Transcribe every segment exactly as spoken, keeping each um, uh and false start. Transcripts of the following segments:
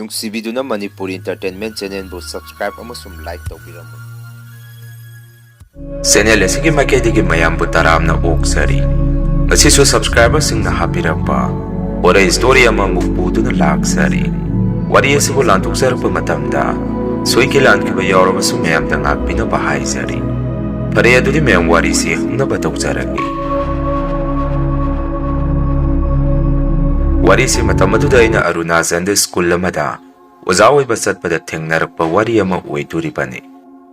ꯅꯨꯡꯁꯤꯕꯤꯗꯨꯅ Manipur Entertainment Channelꯕꯨ subscribe ꯑꯃꯁꯨꯡ like ꯇꯧꯕꯤꯔꯝꯃꯨ꯫ Channel ꯑꯁꯤꯒꯤ ꯃꯥꯏꯀꯩꯗꯒꯤ ꯃꯌꯥꯝꯕꯨ ꯇꯔꯥꯝꯅ ꯑꯣꯛꯆꯔꯤ꯫ ꯉꯁꯤꯁꯨ subscriberꯁꯤꯡꯅ ꯍꯥꯞꯄꯤꯔꯛꯄ ꯋꯥꯔꯤ story ꯑꯃꯃꯨꯛ ꯄꯨꯗꯨꯅ ꯂꯥꯛꯆꯔꯤ꯫ ꯋꯥꯔꯤ ꯑꯁꯤꯕꯨ ꯂꯥꯟꯊꯣꯛꯆꯔꯛꯄ ꯃꯇꯝꯗ ꯁꯣꯏꯈꯤ ꯂꯥꯟꯈꯤꯕ ꯌꯥꯎꯔꯕꯁꯨ ꯃꯌꯥꯝꯗ ꯉꯥꯛꯄꯤꯅꯕ ꯍꯥꯏꯖꯔꯤ꯫ ꯐꯔꯦ, ꯑꯗꯨꯗꯤ ꯃꯌꯥꯝ ꯋꯥꯔꯤꯁꯤ ꯍꯧꯅꯕ ꯇꯧꯖꯔꯒꯦ꯫ ꯋꯥꯔꯤꯁꯤ ꯃꯇꯝ ꯑꯗꯨꯗ ꯑꯩꯅ ꯑꯔꯨꯅꯥꯆꯜꯗ school ꯑꯃꯗ ꯑꯣꯖꯥ ꯑꯣꯏꯕ ꯆꯠꯄꯗ ꯊꯦꯡꯅꯔꯛꯄ ꯋꯥꯔꯤ ꯑꯃ ꯑꯣꯏꯗꯣꯔꯤꯕꯅꯤ꯫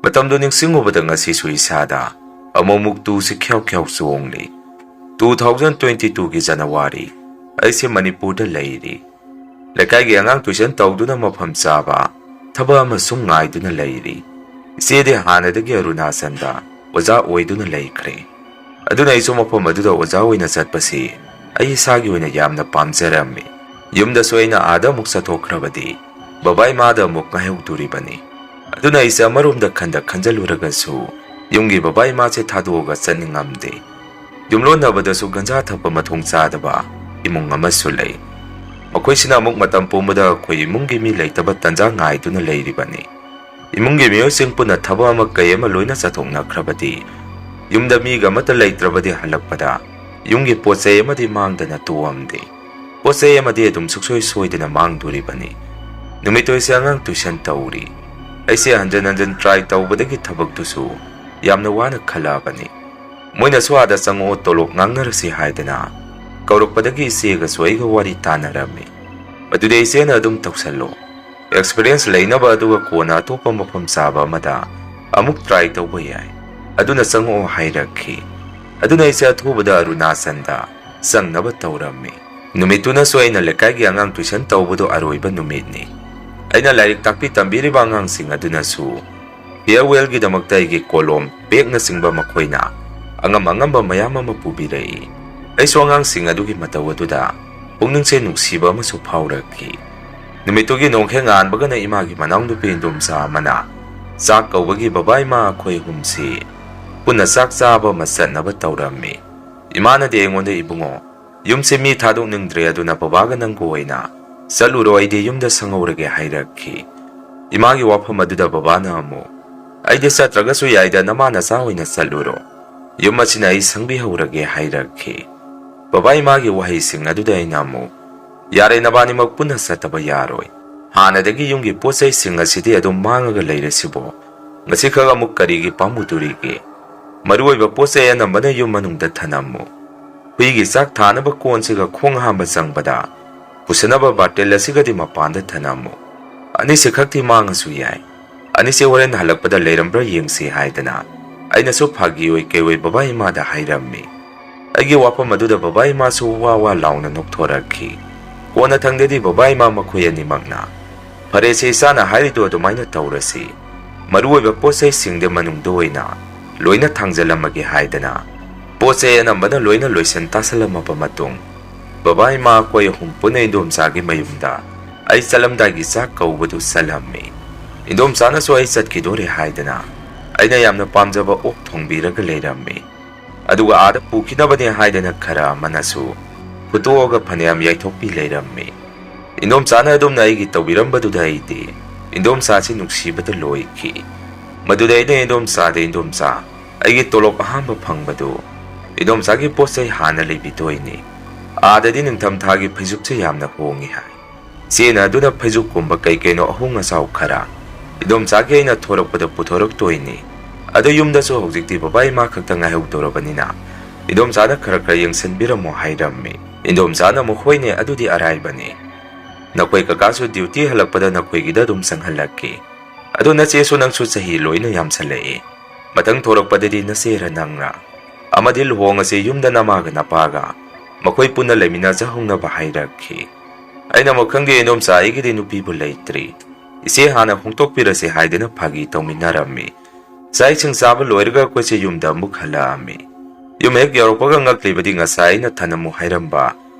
ꯃꯇꯝꯗꯨ ꯅꯤꯡꯁꯤꯡꯉꯨꯕꯗ ꯉꯁꯤꯁꯨ ꯏꯁꯥꯗ ꯑꯃꯨꯛꯃꯨꯛ ꯇꯨꯁꯤ ꯈ꯭ꯌꯥꯎ ꯈ꯭ꯌꯥꯎ ꯆꯣꯡꯂꯤ꯫ Two thousand twenty twoꯒꯤ January, ꯑꯩꯁꯦ ꯃꯅꯤꯄꯨꯔꯗ ꯂꯩꯔꯤ꯫ ꯂꯩꯀꯥꯏꯒꯤ ꯑꯉꯥꯡ tuition ꯇꯧꯗꯨꯅ ꯃꯐꯝ ꯆꯥꯕ ꯊꯕꯛ ꯑꯃ ꯁꯨꯝ ꯉꯥꯏꯗꯨꯅ ꯂꯩꯔꯤ꯫ ꯏꯆꯦꯗꯤ ꯍꯥꯟꯅꯗꯒꯤ ꯑꯔꯨꯅꯥꯆꯜꯗ ꯑꯣꯖꯥ ꯑꯣꯏꯗꯨꯅ ꯂꯩꯈ꯭ꯔꯦ꯫ ꯑꯗꯨꯅ ꯑꯩꯁꯨ ꯃꯐꯝ ꯑꯗꯨꯗ ꯑꯣꯖꯥ ꯑꯣꯏꯅ ꯆꯠꯄꯁꯤ ꯑꯩ ꯏꯁꯥꯒꯤ ꯑꯣꯏꯅ ꯌꯥꯝꯅ ꯄꯥꯝꯖꯔꯝꯃꯤ꯫ ꯌꯨꯝꯗꯁꯨ ꯑꯩꯅ ꯑꯥꯗ ꯑꯃꯨꯛ ꯆꯠꯊꯣꯛꯈ꯭ꯔꯕꯗꯤ ꯕꯕꯥ ꯏꯃꯥꯗ ꯑꯃꯨꯛ ꯉꯥꯏꯍꯧꯗꯣꯔꯤꯕꯅꯤ꯫ ꯑꯗꯨꯅ ꯑꯩꯁꯦ ꯑꯃꯔꯣꯝꯗ ꯈꯟꯗ ꯈꯟꯖꯜꯂꯨꯔꯒꯁꯨ ꯌꯨꯝꯒꯤ ꯕꯕꯥ ꯏꯃꯥꯁꯦ ꯊꯥꯗꯣꯛꯑꯒ ꯆꯠꯅꯤꯡꯉꯝꯗꯦ꯫ ꯌꯨꯝꯂꯣꯟꯅꯕꯗꯁꯨ ꯒꯟꯖꯥ ꯊꯛꯄ ꯃꯊꯣꯡ ꯆꯥꯗꯕ ꯏꯃꯨꯡ ꯑꯃꯁꯨ ꯂꯩ꯫ ꯃꯈꯣꯏꯁꯤꯅ ꯑꯃꯨꯛ ꯃꯇꯝ ꯄꯨꯝꯕꯗ ꯑꯩꯈꯣꯏ ꯏꯃꯨꯡꯒꯤ ꯃꯤ ꯂꯩꯇꯕ ꯇꯟꯖꯥ ꯉꯥꯏꯗꯨꯅ ꯂꯩꯔꯤꯕꯅꯤ꯫ ꯏꯃꯨꯡꯒꯤ ꯃꯤꯑꯣꯏꯁꯤꯡ ꯄꯨꯟꯅ ꯊꯕꯛ ꯑꯃ ꯀꯩ ꯑꯃ ꯂꯣꯏꯅ ꯆꯠꯊꯣꯛꯅꯈ꯭ꯔꯕꯗꯤ, ꯌꯨꯝꯗ ꯃꯤꯒ ꯑꯃꯠꯇ ꯂꯩꯇ꯭ꯔꯕꯗꯤ ꯍꯜꯂꯛꯄꯗ ꯌꯨꯝꯒꯤ ꯄꯣꯠ ꯆꯩ ꯑꯃꯗꯤ ꯃꯥꯡꯗꯅ ꯇꯣꯛꯑꯝꯗꯦ꯫ ꯄꯣꯠ ꯆꯩ ꯑꯃꯗꯤ ꯑꯗꯨꯝ ꯁꯨꯡꯁꯣꯏ ꯁꯣꯏꯗꯅ ꯃꯥꯡꯗꯣꯔꯤꯕꯅꯤ꯫ ꯅꯨꯃꯤꯠꯇꯨ ꯑꯩꯁꯦ ꯑꯉꯥꯡ tuition ꯇꯧꯔꯤ꯫ ꯑꯩꯁꯦ ꯍꯟꯖꯟ ꯍꯟꯖꯟ try ꯇꯧꯕꯗꯒꯤ ꯊꯕꯛꯇꯨꯁꯨ ꯌꯥꯝꯅ ꯋꯥꯅ ꯈꯜꯂꯛꯑꯕꯅꯤ꯫ ꯃꯣꯏꯅꯁꯨ "ꯑꯥꯗ ꯆꯪꯉꯛꯑꯣ, ꯇꯣꯂꯣꯞ ꯉꯥꯡꯅꯔꯁꯤ" ꯍꯥꯏꯗꯅ ꯀꯧꯔꯛꯄꯗꯒꯤ ꯏꯆꯦꯒꯁꯨ ꯑꯩꯒ ꯋꯥꯔꯤ ꯇꯥꯅꯔꯝꯃꯤ꯫ ꯑꯗꯨꯗꯤ ꯏꯆꯦꯅ "ꯑꯗꯨꯝ ꯇꯧꯁꯜꯂꯣ, experience ꯂꯩꯅꯕ, ꯑꯗꯨꯒ ꯀꯣꯟꯅ ꯑꯇꯣꯞꯄ ꯃꯐꯝ ꯆꯥꯕ ꯑꯃꯗ ꯑꯃꯨꯛ try ꯇꯧꯕ ꯌꯥꯏ, ꯑꯗꯨꯅ ꯆꯪꯉꯛꯑꯣ" ꯍꯥꯏꯔꯛꯈꯤ꯫ ꯑꯗꯨꯅ ꯑꯩꯁꯦ ꯑꯊꯨꯕꯗ ꯑꯔꯨꯅꯥꯆꯜꯗ ꯆꯪꯅꯕ ꯇꯧꯔꯝꯃꯤ꯫ ꯅꯨꯃꯤꯠꯇꯨꯅꯁꯨ ꯑꯩꯅ ꯂꯩꯀꯥꯏꯒꯤ ꯑꯉꯥꯡ tuition ꯇꯧꯕꯗꯣ ꯑꯔꯣꯏꯕ ꯅꯨꯃꯤꯠꯅꯤ꯫ ꯑꯩꯅ ꯂꯥꯏꯔꯤꯛ ꯇꯥꯛꯄꯤ ꯇꯝꯕꯤꯔꯤꯕ ꯑꯉꯥꯡꯁꯤꯡ ꯑꯗꯨꯅꯁꯨ farewellꯒꯤꯗꯃꯛꯇ ꯑꯩꯒꯤ ꯀꯣꯂꯣꯝ, bagꯅꯆꯤꯡꯕ ꯃꯈꯣꯏꯅ ꯑꯉꯝ ꯑꯉꯝꯕ ꯃꯌꯥꯝ ꯑꯃ ꯄꯨꯕꯤꯔꯛꯏ꯫ ꯑꯩꯁꯨ ꯑꯉꯥꯡꯁꯤꯡ ꯑꯗꯨꯒꯤ ꯃꯇꯧ ꯑꯗꯨꯗ ꯄꯨꯛꯅꯤꯡꯁꯦ ꯅꯨꯡꯁꯤꯕ ꯑꯃꯁꯨ ꯐꯥꯎꯔꯛꯈꯤ꯫ ꯅꯨꯃꯤꯠꯇꯨꯒꯤ ꯅꯣꯡꯈꯩ ꯉꯥꯟꯕꯒꯅ ꯏꯃꯥꯒꯤ ꯃꯅꯥꯎꯅꯨꯄꯤ ꯏꯟꯗꯣꯝꯆꯥ ꯑꯃꯅ ꯆꯥꯛ ꯀꯧꯕꯒꯤ ꯕꯕꯥ ꯏꯃꯥ ꯑꯩꯈꯣꯏ ꯑꯍꯨꯝꯁꯤ ꯄꯨꯟꯅ ꯆꯥꯛ ꯆꯥꯕ ꯑꯃ ꯆꯠꯅꯕ ꯇꯧꯔꯝꯃꯤ꯫ ꯏꯃꯥꯅꯗꯤ ꯑꯩꯉꯣꯟꯗ, "ꯏꯕꯨꯡꯉꯣ, ꯌꯨꯝꯁꯦ ꯃꯤ ꯊꯥꯗꯣꯛꯅꯤꯡꯗ꯭ꯔꯦ, ꯑꯗꯨꯅ ꯕꯕꯥꯒ ꯅꯪꯒ ꯑꯣꯏꯅ "ꯆꯠꯂꯨꯔꯣ, ꯑꯩꯗꯤ ꯌꯨꯝꯗ ꯁꯪꯍꯧꯔꯒꯦ" ꯍꯥꯏꯔꯛꯈꯤ꯫ ꯏꯃꯥꯒꯤ ꯋꯥꯐꯝ ꯑꯗꯨꯗ ꯕꯕꯥꯅ ꯑꯃꯨꯛ, "ꯑꯩꯗꯤ ꯆꯠꯇ꯭ꯔꯒꯁꯨ ꯌꯥꯏꯗ, ꯅꯃꯥ ꯅꯆꯥ ꯑꯣꯏꯅ ꯆꯠꯂꯨꯔꯣ, ꯌꯨꯝ ꯑꯁꯤꯅ ꯑꯩ ꯁꯪꯕꯤꯍꯧꯔꯒꯦ" ꯍꯥꯏꯔꯛꯈꯤ꯫ ꯕꯕꯥ ꯏꯃꯥꯒꯤ ꯋꯥꯍꯩꯁꯤꯡ ꯑꯗꯨꯗ ꯑꯩꯅ ꯑꯃꯨꯛ, "ꯌꯥꯔꯦ, ꯅꯕꯥꯅꯤꯃꯛ ꯄꯨꯟꯅ ꯆꯠꯇꯕ ꯌꯥꯔꯣꯏ꯫ ꯍꯥꯟꯅꯗꯒꯤ ꯌꯨꯝꯒꯤ ꯄꯣꯠ ꯆꯩꯁꯤꯡ ꯑꯁꯤꯗꯤ ꯑꯗꯨꯝ ꯃꯥꯡꯉꯒ ꯂꯩꯔꯁꯤꯕꯣ? ꯉꯁꯤꯈꯛ ꯑꯃꯨꯛ ꯀꯔꯤꯒꯤ ꯄꯥꯝꯃꯨꯗꯣꯔꯤꯒꯦ? ꯃꯔꯨꯑꯣꯏꯕ ꯄꯣꯠ ꯆꯩ ꯑꯅꯝꯕꯅ ꯌꯨꯝ ꯃꯅꯨꯡꯗ ꯊꯅꯝꯃꯨ꯫ ꯍꯨꯏꯒꯤ ꯆꯥꯛ ꯊꯥꯅꯕ ꯀꯣꯟꯁꯤꯒ ꯈꯣꯡ ꯍꯥꯝꯕ ꯆꯪꯕꯗ ꯄꯨꯁꯟꯅꯕ ꯕꯥꯔꯇꯦꯜ ꯑꯁꯤꯒꯗꯤ ꯃꯄꯥꯟꯗ ꯊꯅꯝꯃꯨ꯫ ꯑꯅꯤꯁꯤ ꯈꯛꯇꯤ ꯃꯥꯡꯉꯁꯨ ꯌꯥꯏ꯫ ꯑꯅꯤꯁꯤ ꯍꯣꯔꯦꯟ ꯍꯜꯂꯛꯄꯗ ꯂꯩꯔꯝꯕ꯭ꯔꯥ ꯌꯦꯡꯁꯤ" ꯍꯥꯏꯗꯅ ꯑꯩꯅꯁꯨ ꯐꯥꯒꯤ ꯑꯣꯏ ꯀꯩ ꯑꯣꯏ ꯕꯕꯥ ꯏꯃꯥꯗ ꯍꯥꯏꯔꯝꯃꯤ꯫ ꯑꯩꯒꯤ ꯋꯥꯐꯝ ꯑꯗꯨꯗ ꯕꯕꯥ ꯏꯃꯥꯁꯨ ꯋꯥ ꯋꯥ ꯂꯥꯎꯅ ꯅꯣꯛꯊꯣꯔꯛꯈꯤ꯫ ꯀꯣꯟꯅꯊꯪꯗꯗꯤ ꯕꯕꯥ ꯏꯃꯥ ꯃꯈꯣꯏ ꯑꯅꯤꯃꯛꯅ, "ꯐꯔꯦꯁꯦ, ꯏꯆꯥꯅ ꯍꯥꯏꯔꯤꯗꯣ ꯑꯗꯨꯃꯥꯏꯅ ꯇꯧꯔꯁꯤ꯫ ꯃꯔꯨꯑꯣꯏꯕ ꯄꯣꯠ ꯆꯩꯁꯤꯡꯗꯤ ꯃꯅꯨꯡꯗ ꯑꯣꯏꯅ ꯂꯣꯏꯅ ꯊꯥꯡꯖꯜꯂꯝꯃꯒꯦ" ꯍꯥꯏꯗꯅ ꯄꯣꯠ ꯆꯩ ꯑꯅꯝꯕꯅ ꯂꯣꯏꯅ ꯂꯣꯏꯁꯤꯟ ꯇꯥꯁꯜꯂꯝꯃꯕ ꯃꯇꯨꯡ, ꯕꯕꯥ ꯏꯃꯥ ꯑꯩꯈꯣꯏ ꯑꯍꯨꯝ ꯄꯨꯟꯅ ꯏꯟꯗꯣꯝꯆꯥꯒꯤ ꯃꯌꯨꯝꯗ ꯑꯩ ꯆꯠꯂꯝꯗꯥꯏꯒꯤ ꯆꯥꯛ ꯀꯧꯕꯗꯨ ꯆꯠꯂꯝꯃꯤ꯫ ꯏꯟꯗꯣꯝꯆꯥꯅꯁꯨ ꯑꯩ ꯆꯠꯈꯤꯗꯣꯔꯦ ꯍꯥꯏꯗꯅ ꯑꯩꯅ ꯌꯥꯝꯅ ꯄꯥꯝꯖꯕ ꯑꯣꯛ ꯊꯣꯡꯕꯤꯔꯒ ꯂꯩꯔꯝꯃꯤ꯫ ꯑꯗꯨꯒ ꯑꯥꯗ ꯄꯨꯈꯤꯅꯕꯅꯦ ꯍꯥꯏꯗꯅ ꯈꯔ ꯑꯃꯅꯁꯨ ꯐꯨꯠꯇꯣꯛꯑꯒ ꯐꯅꯌꯥꯝ ꯌꯥꯏꯊꯣꯛꯄꯤ ꯂꯩꯔꯝꯃꯤ꯫ ꯏꯟꯗꯣꯝꯆꯥꯅ ꯑꯗꯨꯝꯅ ꯑꯩꯒꯤ ꯇꯧꯕꯤꯔꯝꯕꯗꯨꯗ ꯑꯩꯗꯤ ꯏꯟꯗꯣꯝꯆꯥꯁꯤ ꯅꯨꯡꯁꯤꯕꯗ ꯂꯣꯏꯈꯤ꯫ ꯃꯗꯨꯗ ꯑꯩꯅ ꯏꯟꯗꯣꯝꯆꯥꯗ, "ꯏꯟꯗꯣꯝꯆꯥ, ꯑꯩꯒꯤ ꯇꯣꯂꯣꯞ ꯑꯍꯥꯟꯕ ꯐꯪꯕꯗꯨ ꯏꯟꯗꯣꯝꯆꯥꯒꯤ ꯄꯣꯠ ꯆꯩ ꯍꯥꯟꯅ ꯂꯩꯕꯤꯗꯣꯏꯅꯤ꯫ ꯑꯥꯗꯗꯤ ꯅꯤꯡꯊꯝꯊꯥꯒꯤ ꯐꯩꯖꯨꯞꯁꯦ ꯌꯥꯝꯅ ꯍꯣꯡꯉꯤ" ꯍꯥꯏ꯫ ꯆꯦꯅ ꯑꯗꯨꯅ ꯐꯩꯖꯨꯞꯀꯨꯝꯕ ꯀꯩ ꯀꯩꯅꯣ ꯑꯍꯣꯡ ꯑꯆꯥꯎ ꯈꯔ ꯏꯟꯗꯣꯝꯆꯥꯒꯤ ꯑꯩꯅ ꯊꯣꯔꯛꯄꯗ ꯄꯨꯊꯣꯔꯛꯇꯣꯏꯅꯤ꯫ ꯑꯗꯣ ꯌꯨꯝꯗꯁꯨ ꯍꯧꯖꯤꯛꯇꯤ ꯕꯕꯥ ꯏꯃꯥ ꯈꯛꯇ ꯉꯥꯏꯍꯧꯗꯧꯔꯕꯅꯤꯅ ꯏꯟꯗꯣꯝꯆꯥꯅ ꯈꯔ ꯈꯔ ꯌꯦꯡꯁꯤꯟꯕꯤꯔꯝꯃꯣ ꯍꯥꯏꯔꯝꯃꯤ꯫ ꯏꯟꯗꯣꯝꯆꯥꯅ ꯑꯃꯨꯛ, "ꯍꯣꯏꯅꯦ, ꯑꯗꯨꯗꯤ ꯑꯔꯥꯏꯕꯅꯤ꯫ ꯅꯈꯣꯏ ꯀꯀꯥꯁꯨ ꯗ꯭ꯌꯨꯇꯤ ꯍꯜꯂꯛꯄꯗ ꯅꯈꯣꯏꯒꯤꯗ ꯑꯗꯨꯝ ꯆꯪꯍꯜꯂꯛꯀꯦ꯫ ꯑꯗꯣ ꯅꯆꯦꯁꯨ ꯅꯪꯁꯨ ꯆꯍꯤ ꯂꯣꯏꯅ ꯌꯥꯝꯁꯜꯂꯛꯑꯦ꯫ ꯃꯊꯪ ꯊꯣꯔꯛꯄꯗꯗꯤ ꯅꯆꯦꯔ ꯅꯪꯔ ꯑꯃꯗꯤ ꯂꯨꯍꯣꯡꯉꯁꯦ, ꯌꯨꯝꯗ ꯅꯃꯥꯒ ꯅꯄꯥꯒ ꯃꯈꯣꯏ ꯄꯨꯟꯅ ꯂꯩꯃꯤꯟꯅꯖꯍꯧꯅꯕ" ꯍꯥꯏꯔꯛꯈꯤ꯫ ꯑꯩꯅ ꯑꯃꯨꯛ, "ꯈꯪꯗꯦ ꯏꯟꯗꯣꯝꯆꯥ, ꯑꯩꯒꯤꯗꯤ ꯅꯨꯄꯤꯕꯨ ꯂꯩꯇ꯭ꯔꯤ꯫ ꯏꯆꯦ ꯍꯥꯟꯅ ꯍꯣꯡꯗꯣꯛꯄꯤꯔꯁꯦ" ꯍꯥꯏꯗꯅ ꯐꯥꯒꯤ ꯇꯧꯃꯤꯟꯅꯔꯝꯃꯤ꯫ ꯆꯥꯛ ꯏꯁꯤꯡ ꯆꯥꯕ ꯂꯣꯏꯔꯒ ꯑꯩꯈꯣꯏꯁꯦ ꯌꯨꯝꯗ ꯑꯃꯨꯛ ꯍꯜꯂꯛꯑꯝꯃꯤ꯫ ꯌꯨꯝ ꯍꯦꯛ ꯌꯧꯔꯛꯄꯒ ꯉꯛꯂꯤꯕꯗꯤ ꯉꯁꯥꯏ ꯑꯩꯅ ꯊꯅꯝꯃꯨ ꯍꯥꯏꯔꯝꯕ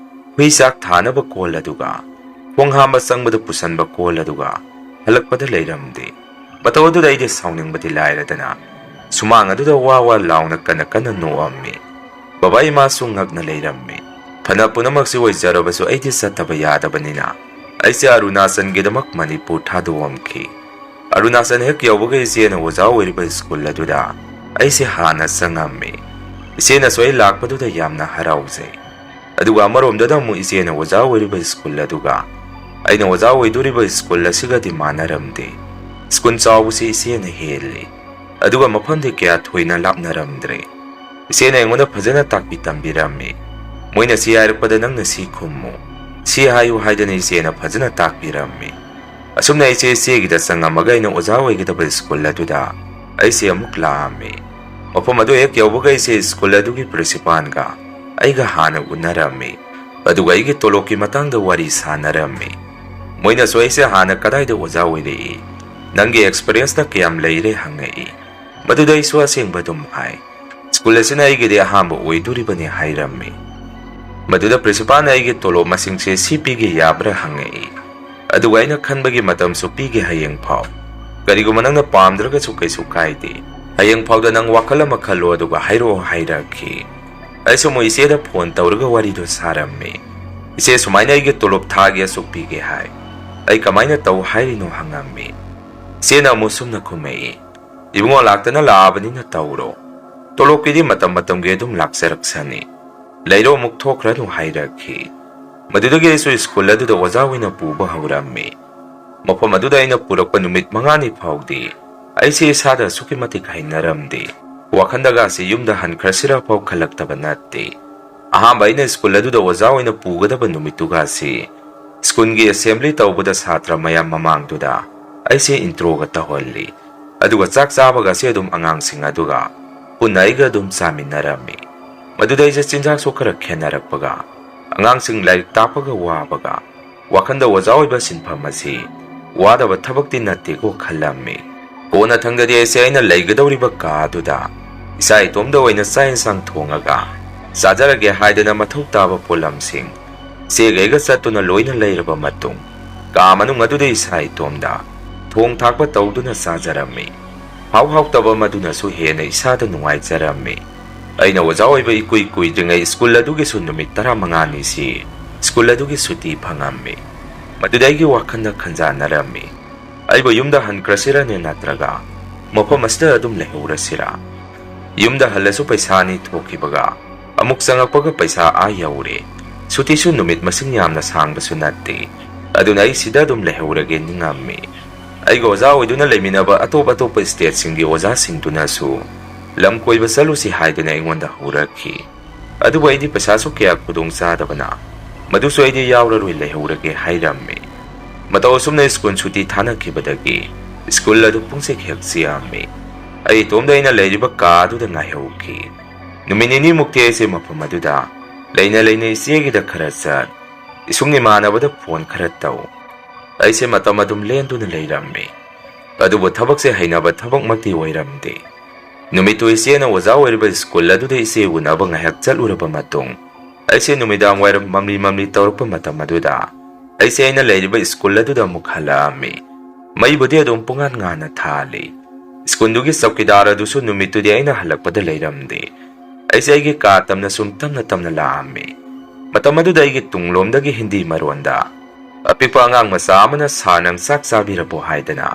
ꯍꯨꯏ ꯆꯥꯛ ꯊꯥꯅꯕ ꯀꯣꯜ ꯑꯗꯨꯒ ꯈꯣꯡ ꯍꯥꯝꯕ ꯆꯪꯕꯗ ꯄꯨꯁꯟꯕ ꯀꯣꯜ ꯑꯗꯨꯒ ꯍꯜꯂꯛꯄꯗ ꯂꯩꯔꯝꯗꯦ꯫ ꯃꯇꯧ ꯑꯗꯨꯗ ꯑꯩꯗꯤ ꯁꯥꯎꯅꯤꯡꯕꯗꯤ ꯂꯥꯏꯔꯗꯅ ꯁꯨꯃꯥꯡ ꯑꯗꯨꯗ ꯋꯥ ꯋꯥ ꯂꯥꯎꯅ ꯀꯟꯅ ꯀꯟꯅ ꯅꯣꯛꯑꯝꯃꯤ꯫ ꯕꯕꯥ ꯏꯃꯥꯁꯨ ꯉꯛꯅ ꯂꯩꯔꯝꯃꯤ꯫ ꯐꯅ ꯄꯨꯝꯅꯃꯛꯁꯤ ꯑꯣꯏꯖꯔꯕꯁꯨ ꯑꯩꯗꯤ ꯆꯠꯇꯕ ꯌꯥꯗꯕꯅꯤꯅ ꯑꯩꯁꯦ ꯑꯔꯨꯅꯥꯆꯜꯒꯤꯗꯃꯛ ꯃꯅꯤꯄꯨꯔ ꯊꯥꯗꯣꯛꯑꯝꯈꯤ꯫ ꯑꯔꯨꯅꯥꯆꯜ ꯍꯦꯛ ꯌꯧꯕꯒ ꯏꯆꯦꯅ ꯑꯣꯖꯥ ꯑꯣꯏꯔꯤꯕ ꯁ꯭ꯀꯨꯜ ꯑꯗꯨꯗ ꯑꯩꯁꯦ ꯍꯥꯟꯅ ꯆꯪꯉꯝꯃꯤ꯫ ꯏꯆꯦꯅꯁꯨ ꯑꯩ ꯂꯥꯛꯄꯗꯨꯗ ꯌꯥꯝꯅ ꯍꯔꯥꯎꯖꯩ꯫ ꯑꯗꯨꯒ ꯑꯃꯔꯣꯝꯗꯅ ꯑꯃꯨꯛ ꯏꯆꯦꯅ ꯑꯣꯖꯥ ꯑꯣꯏꯔꯤꯕ ꯁ꯭ꯀꯨꯜ ꯑꯗꯨꯒ ꯑꯩꯅ ꯑꯣꯖꯥ ꯑꯣꯏꯗꯣꯔꯤꯕ ꯁ꯭ꯀꯨꯜ ꯑꯁꯤꯒꯗꯤ ꯃꯥꯟꯅꯔꯝꯗꯦ꯫ ꯁ꯭ꯀꯨꯜ ꯆꯥꯎꯕꯁꯤ ꯏꯆꯦꯅ ꯍꯦꯜꯂꯤ꯫ ꯑꯗꯨꯒ ꯃꯐꯝꯗꯤ ꯀꯌꯥ ꯊꯣꯏꯅ ꯂꯥꯞꯅꯔꯝꯗ꯭ꯔꯦ꯫ ꯏꯆꯦꯅ ꯑꯩꯉꯣꯟꯗ ꯐꯖꯅ ꯇꯥꯛꯄꯤ ꯇꯝꯕꯤꯔꯝꯃꯤ꯫ ꯃꯣꯏꯅ ꯁꯤ ꯍꯥꯏꯔꯛꯄꯗ ꯅꯪꯅ ꯁꯤ ꯈꯨꯝꯃꯨ, ꯁꯤ ꯍꯥꯏꯌꯨ ꯍꯥꯏꯗꯅ ꯏꯆꯦꯅ ꯐꯖꯅ ꯇꯥꯛꯄꯤꯔꯝꯃꯤ꯫ ꯑꯁꯨꯝꯅ ꯑꯩꯁꯦ ꯏꯆꯦꯒꯤꯗ ꯆꯪꯉꯝꯃꯒ ꯑꯩꯅ ꯑꯣꯖꯥ ꯑꯣꯏꯒꯗꯕ ꯁ꯭ꯀꯨꯜ ꯑꯗꯨꯗ ꯑꯩꯁꯦ ꯑꯃꯨꯛ ꯂꯥꯛꯑꯝꯃꯤ꯫ ꯃꯐꯝ ꯑꯗꯨ ꯍꯦꯛ ꯌꯧꯕꯒ ꯑꯩꯁꯦ ꯁ꯭ꯀꯨꯜ ꯑꯗꯨꯒꯤ ꯄ꯭ꯔꯤꯟꯁꯤꯄꯥꯜꯒ ꯑꯩꯒ ꯍꯥꯟꯅ ꯎꯅꯔꯝꯃꯤ꯫ ꯑꯗꯨꯒ ꯑꯩꯒꯤ ꯇꯣꯂꯣꯞꯀꯤ ꯃꯇꯥꯡꯗ ꯋꯥꯔꯤ ꯁꯥꯟꯅꯔꯝꯃꯤ꯫ ꯃꯣꯏꯅꯁꯨ ꯑꯩꯁꯦ ꯍꯥꯟꯅ ꯀꯗꯥꯏꯗ ꯑꯣꯖꯥ ꯑꯣꯏꯔꯛꯏ, ꯅꯪꯒꯤ ꯑꯦꯛꯁꯄꯤꯔꯤꯌꯦꯟꯁꯅ ꯀꯌꯥꯝ ꯂꯩꯔꯦ ꯍꯪꯉꯛꯏ꯫ ꯃꯗꯨꯗ ꯑꯩꯁꯨ ꯑꯁꯦꯡꯕ ꯑꯗꯨꯝ ꯍꯥꯏ꯫ ꯁ꯭ꯀꯨꯜ ꯑꯁꯤꯅ ꯑꯩꯒꯤꯗꯤ ꯑꯍꯥꯟꯕ ꯑꯣꯏꯗꯣꯔꯤꯕꯅꯤ ꯍꯥꯏꯔꯝꯃꯤ꯫ ꯃꯗꯨꯗ ꯄ꯭ꯔꯤꯟꯁꯤꯄꯥꯜꯅ ꯑꯩꯒꯤ ꯇꯣꯂꯣꯞ ꯃꯁꯤꯡꯁꯦ ꯁꯤ ꯄꯤꯒꯦ ꯌꯥꯕ꯭ꯔꯥ ꯍꯪꯉꯛꯏ꯫ ꯑꯗꯨꯒ ꯑꯩꯅ ꯈꯟꯕꯒꯤ ꯃꯇꯝꯁꯨ ꯄꯤꯒꯦ ꯍꯌꯦꯡ ꯐꯥꯎ꯫ ꯀꯔꯤꯒꯨꯝꯕ ꯅꯪꯅ ꯄꯥꯝꯗ꯭ꯔꯒꯁꯨ ꯀꯩꯁꯨ ꯀꯥꯏꯗꯦ꯫ ꯍꯌꯦꯡ ꯐꯥꯎꯗ ꯅꯪ ꯋꯥꯈꯜ ꯑꯃ ꯈꯜꯂꯣ ꯑꯗꯨꯒ ꯍꯥꯏꯔꯛꯑꯣ ꯍꯥꯏꯔꯛꯈꯤ꯫ ꯑꯩꯁꯨ ꯑꯃꯨꯛ ꯏꯆꯦꯗ ꯐꯣꯟ ꯇꯧꯔꯒ ꯋꯥꯔꯤꯗꯨ ꯁꯥꯔꯝꯃꯤ꯫ ꯏꯆꯦ ꯁꯨꯃꯥꯏꯅ ꯑꯩꯒꯤ ꯇꯣꯂꯣꯞ ꯊꯥꯒꯤ ꯑꯁꯨꯛ ꯄꯤꯒꯦ ꯍꯥꯏ꯫ ꯑꯩ ꯀꯃꯥꯏꯅ ꯇꯧ ꯍꯥꯏꯔꯤꯅꯣ ꯍꯪꯉꯝꯃꯤ꯫ ꯏꯆꯦꯅ ꯑꯃꯨꯛ ꯁꯨꯝꯅ ꯈꯨꯝꯃꯛꯏ, ꯏꯕꯨꯡꯉꯣ ꯂꯥꯛꯇꯅ ꯂꯥꯛꯑꯕꯅꯤꯅ ꯇꯧꯔꯣ꯫ ꯇꯣꯂꯣꯞꯀꯤꯗꯤ ꯃꯇꯝ ꯃꯇꯝꯒꯤ ꯑꯗꯨꯝ ꯂꯥꯛꯆꯔꯛꯁꯅꯤ꯫ ꯂꯩꯔꯣ ꯑꯃꯨꯛ ꯊꯣꯛꯈ꯭ꯔꯅꯨ ꯍꯥꯏꯔꯛꯈꯤ꯫ ꯃꯗꯨꯗꯒꯤ ꯑꯩꯁꯨ ꯁ꯭ꯀꯨꯜ ꯑꯗꯨꯗ ꯑꯣꯖꯥ ꯑꯣꯏꯅ ꯄꯨꯕ ꯍꯧꯔꯝꯃꯤ꯫ ꯃꯐꯝ ꯑꯗꯨꯗ ꯑꯩꯅ ꯄꯨꯔꯛꯄ ꯅꯨꯃꯤꯠ ꯃꯉꯥꯅꯤ ꯐꯥꯎꯗꯤ ꯑꯩꯁꯦ ꯏꯁꯥꯗ ꯑꯁꯨꯛꯀꯤ ꯃꯇꯤꯛ ꯍꯩꯅꯔꯝꯗꯦ꯫ ꯋꯥꯈꯟꯗꯒꯁꯤ ꯌꯨꯝꯗ ꯍꯟꯈ꯭ꯔꯁꯤꯔ ꯐꯥꯎ ꯈꯜꯂꯛꯇꯕ ꯅꯠꯇꯦ꯫ ꯑꯍꯥꯟꯕ ꯑꯩꯅ ꯁ꯭ꯀꯨꯜ ꯑꯗꯨꯗ ꯑꯣꯖꯥ ꯑꯣꯏꯅ ꯄꯨꯒꯗꯕ ꯅꯨꯃꯤꯠꯇꯨꯒꯁꯤ ꯁ꯭ꯀꯨꯜꯒꯤ ꯑꯦꯁꯦꯝꯕ꯭ꯂꯤ ꯇꯧꯕꯗ ꯁꯥꯇ꯭ꯔ ꯃꯌꯥꯝ ꯃꯃꯥꯡꯗꯨꯗ ꯑꯩꯁꯦ ꯏꯟꯇ꯭ꯔꯣꯒ ꯇꯧꯍꯜꯂꯤ꯫ ꯑꯗꯨꯒ ꯆꯥꯛ ꯆꯥꯕꯒꯁꯦ ꯑꯗꯨꯝ ꯑꯉꯥꯡꯁꯤꯡ ꯑꯗꯨꯒ ꯄꯨꯟꯅ ꯑꯩꯒ ꯑꯗꯨꯝ ꯆꯥꯃꯤꯟꯅꯔꯝꯃꯤ꯫ ꯃꯗꯨꯗ ꯑꯩꯁꯦ ꯆꯤꯟꯖꯥꯛꯁꯨ ꯈꯔ ꯈꯦꯠꯅꯔꯛꯄꯒ, ꯑꯉꯥꯡꯁꯤꯡ ꯂꯥꯏꯔꯤꯛ ꯇꯥꯛꯄꯒ ꯋꯥꯕꯒ, ꯋꯥꯈꯟꯗ ꯑꯣꯖꯥ ꯑꯣꯏꯕ ꯁꯤꯟꯐꯝ ꯑꯁꯤ ꯋꯥꯗꯕ ꯊꯕꯛꯇꯤ ꯅꯠꯇꯦꯀꯣ ꯈꯜꯂꯝꯃꯤ꯫ ꯀꯣꯟꯅꯊꯪꯗꯗꯤ ꯑꯩꯁꯦ ꯑꯩꯅ ꯂꯩꯒꯗꯧꯔꯤꯕ ꯀꯥ ꯑꯗꯨꯗ ꯏꯁꯥ ꯏꯇꯣꯝꯗ ꯑꯣꯏꯅ ꯆꯥꯛ ꯏꯟꯁꯥꯡ ꯊꯣꯡꯉꯒ ꯆꯥꯖꯔꯒꯦ ꯍꯥꯏꯗꯅ ꯃꯊꯧ ꯇꯥꯕ ꯄꯣꯠꯂꯝꯁꯤꯡ ꯏꯆꯦꯒ ꯑꯩꯒ ꯆꯠꯇꯨꯅ ꯂꯣꯏꯅ ꯂꯩꯔꯕ ꯃꯇꯨꯡ, ꯀꯥ ꯃꯅꯨꯡ ꯑꯗꯨꯗ ꯏꯁꯥ ꯏꯇꯣꯝꯗ ꯊꯣꯡ ꯊꯥꯛꯄ ꯇꯧꯗꯨꯅ ꯆꯥꯖꯔꯝꯃꯤ꯫ ꯍꯥꯎ ꯍꯥꯎꯇꯕ ꯃꯗꯨꯅꯁꯨ ꯍꯦꯟꯅ ꯏꯁꯥꯗ ꯅꯨꯡꯉꯥꯏꯖꯔꯝꯃꯤ꯫ ꯑꯩꯅ ꯑꯣꯖꯥ ꯑꯣꯏꯕ ꯏꯀꯨꯏ ꯀꯨꯏꯗ꯭ꯔꯤꯉꯩ ꯁ꯭ꯀꯨꯜ ꯑꯗꯨꯒꯤꯁꯨ ꯅꯨꯃꯤꯠ ꯇꯔꯥꯃꯉꯥꯅꯤꯁꯤ ꯁ꯭ꯀꯨꯜ ꯑꯗꯨꯒꯤ ꯁꯨꯇꯤ ꯐꯪꯉꯝꯃꯤ꯫ ꯃꯗꯨꯗ ꯑꯩꯒꯤ ꯋꯥꯈꯜꯗ ꯈꯟꯖꯥꯟꯅꯔꯝꯃꯤ, ꯑꯩꯕꯨ ꯌꯨꯝꯗ ꯍꯟꯈ꯭ꯔꯁꯤꯔꯅꯦ, ꯅꯠꯇ꯭ꯔꯒ ꯃꯐꯝ ꯑꯁꯤꯗ ꯑꯗꯨꯝ ꯂꯩꯍꯧꯔꯁꯤꯔꯥ? ꯌꯨꯝꯗ ꯍꯜꯂꯁꯨ ꯄꯩꯁꯥ ꯑꯅꯤ ꯊꯣꯛꯈꯤꯕꯒ ꯑꯃꯨꯛ ꯆꯪꯉꯛꯄꯒ ꯄꯩꯁꯥ ꯑꯥ ꯌꯧꯔꯦ꯫ ꯁꯨꯇꯤꯁꯨ ꯅꯨꯃꯤꯠ ꯃꯁꯤꯡ ꯌꯥꯝꯅ ꯁꯥꯡꯕꯁꯨ ꯅꯠꯇꯦ꯫ ꯑꯗꯨꯅ ꯑꯩ ꯁꯤꯗ ꯑꯗꯨꯝ ꯂꯩꯍꯧꯔꯒꯦ ꯅꯤꯡꯉꯝꯃꯤ꯫ ꯑꯩꯒ ꯑꯣꯖꯥ ꯑꯣꯏꯗꯨꯅ ꯂꯩꯃꯤꯟꯅꯕ ꯑꯇꯣꯞ ꯑꯇꯣꯞꯄ stateꯁꯤꯡꯒꯤ ꯑꯣꯖꯥꯁꯤꯡꯗꯨꯅꯁꯨ ꯂꯝ ꯀꯣꯏꯕ ꯆꯠꯂꯨꯁꯤ ꯍꯥꯏꯗꯨꯅ ꯑꯩꯉꯣꯟꯗ ꯍꯧꯔꯛꯈꯤ꯫ ꯑꯗꯨꯕꯨ ꯑꯩꯗꯤ ꯄꯩꯁꯥꯁꯨ ꯀꯌꯥ ꯈꯨꯗꯣꯡ ꯆꯥꯗꯕꯅ ꯃꯗꯨꯁꯨ ꯑꯩꯗꯤ ꯌꯥꯎꯔꯔꯣꯏ, ꯂꯩꯍꯧꯔꯒꯦ ꯍꯥꯏꯔꯝꯃꯤ꯫ ꯃꯇꯧ ꯑꯁꯨꯝꯅ ꯁ꯭ꯀꯨꯜ ꯁꯨꯇꯤ ꯊꯥꯅꯈꯤꯕꯗꯒꯤ ꯁ꯭ꯀꯨꯜ ꯑꯗꯨ ꯄꯨꯡꯆꯤꯛ ꯍꯦꯛ ꯆꯤꯛꯑꯝꯃꯤ꯫ ꯑꯩ ꯏꯇꯣꯝꯗ ꯑꯩꯅ ꯂꯩꯔꯤꯕ ꯀꯥ ꯑꯗꯨꯗ ꯉꯥꯏꯍꯧꯈꯤ꯫ ꯅꯨꯃꯤꯠ ꯅꯤꯅꯤꯃꯨꯛꯇꯤ ꯑꯩꯁꯦ ꯃꯐꯝ ꯑꯗꯨꯗ ꯂꯩꯅ ꯂꯩꯅ ꯏꯆꯦꯒꯤꯗ ꯈꯔ ꯆꯠ, ꯏꯁꯨꯡ ꯏꯃꯥꯟꯅꯕꯗ ꯐꯣꯟ ꯈꯔ ꯇꯧ꯫ ꯑꯩꯁꯦ ꯃꯇꯝ ꯑꯗꯨꯝ ꯂꯦꯟꯗꯨꯅ ꯂꯩꯔꯝꯃꯤ꯫ ꯑꯗꯨꯕꯨ ꯊꯕꯛꯁꯦ ꯍꯩꯅꯕ ꯊꯕꯛꯃꯛꯇꯤ ꯑꯣꯏꯔꯝꯗꯦ꯫ ꯅꯨꯃꯤꯠꯇꯨ ꯏꯆꯦꯅ ꯑꯣꯖꯥ ꯑꯣꯏꯔꯤꯕ ꯁ꯭ꯀꯨꯜ ꯑꯗꯨꯗ ꯏꯆꯦ ꯎꯅꯕ ꯉꯥꯏꯍꯥꯛ ꯆꯠꯂꯨꯔꯕ ꯃꯇꯨꯡ, ꯑꯩꯁꯦ ꯅꯨꯃꯤꯗꯥꯡ ꯋꯥꯏꯔꯝ ꯃꯝꯂꯤ ꯃꯝꯂꯤ ꯇꯧꯔꯛꯄ ꯃꯇꯝ ꯑꯗꯨꯗ ꯑꯩꯁꯦ ꯑꯩꯅ ꯂꯩꯔꯤꯕ ꯁ꯭ꯀꯨꯜ ꯑꯗꯨꯗ ꯑꯃꯨꯛ ꯍꯜꯂꯛꯑꯝꯃꯤ꯫ ꯃꯩꯕꯨꯗꯤ ꯑꯗꯨꯝ ꯄꯨꯡꯉꯥꯟ ꯉꯥꯟꯅ ꯊꯥꯜꯂꯤ꯫ ꯁ꯭ꯀꯨꯜꯗꯨꯒꯤ ꯆꯧꯀꯤꯗꯥꯔ ꯑꯗꯨꯁꯨ ꯅꯨꯃꯤꯠꯇꯨꯗꯤ ꯑꯩꯅ ꯍꯜꯂꯛꯄꯗ ꯂꯩꯔꯝꯗꯦ꯫ ꯑꯩꯁꯦ ꯑꯩꯒꯤ ꯀꯥ ꯇꯝꯅ ꯁꯨꯝ ꯇꯞꯅ ꯇꯞꯅ ꯂꯥꯛꯑꯝꯃꯤ꯫ ꯃꯇꯝ ꯑꯗꯨꯗ ꯑꯩꯒꯤ ꯇꯨꯡꯂꯣꯝꯗꯒꯤ ꯍꯤꯟꯗꯤ ꯃꯔꯣꯟꯗ ꯑꯄꯤꯛꯄ ꯑꯉꯥꯡ ꯃꯆꯥ ꯑꯃꯅ "ꯁꯥꯔ, ꯅꯪ ꯆꯥꯛ ꯆꯥꯕꯤꯔꯕꯣ?" ꯍꯥꯏꯗꯅ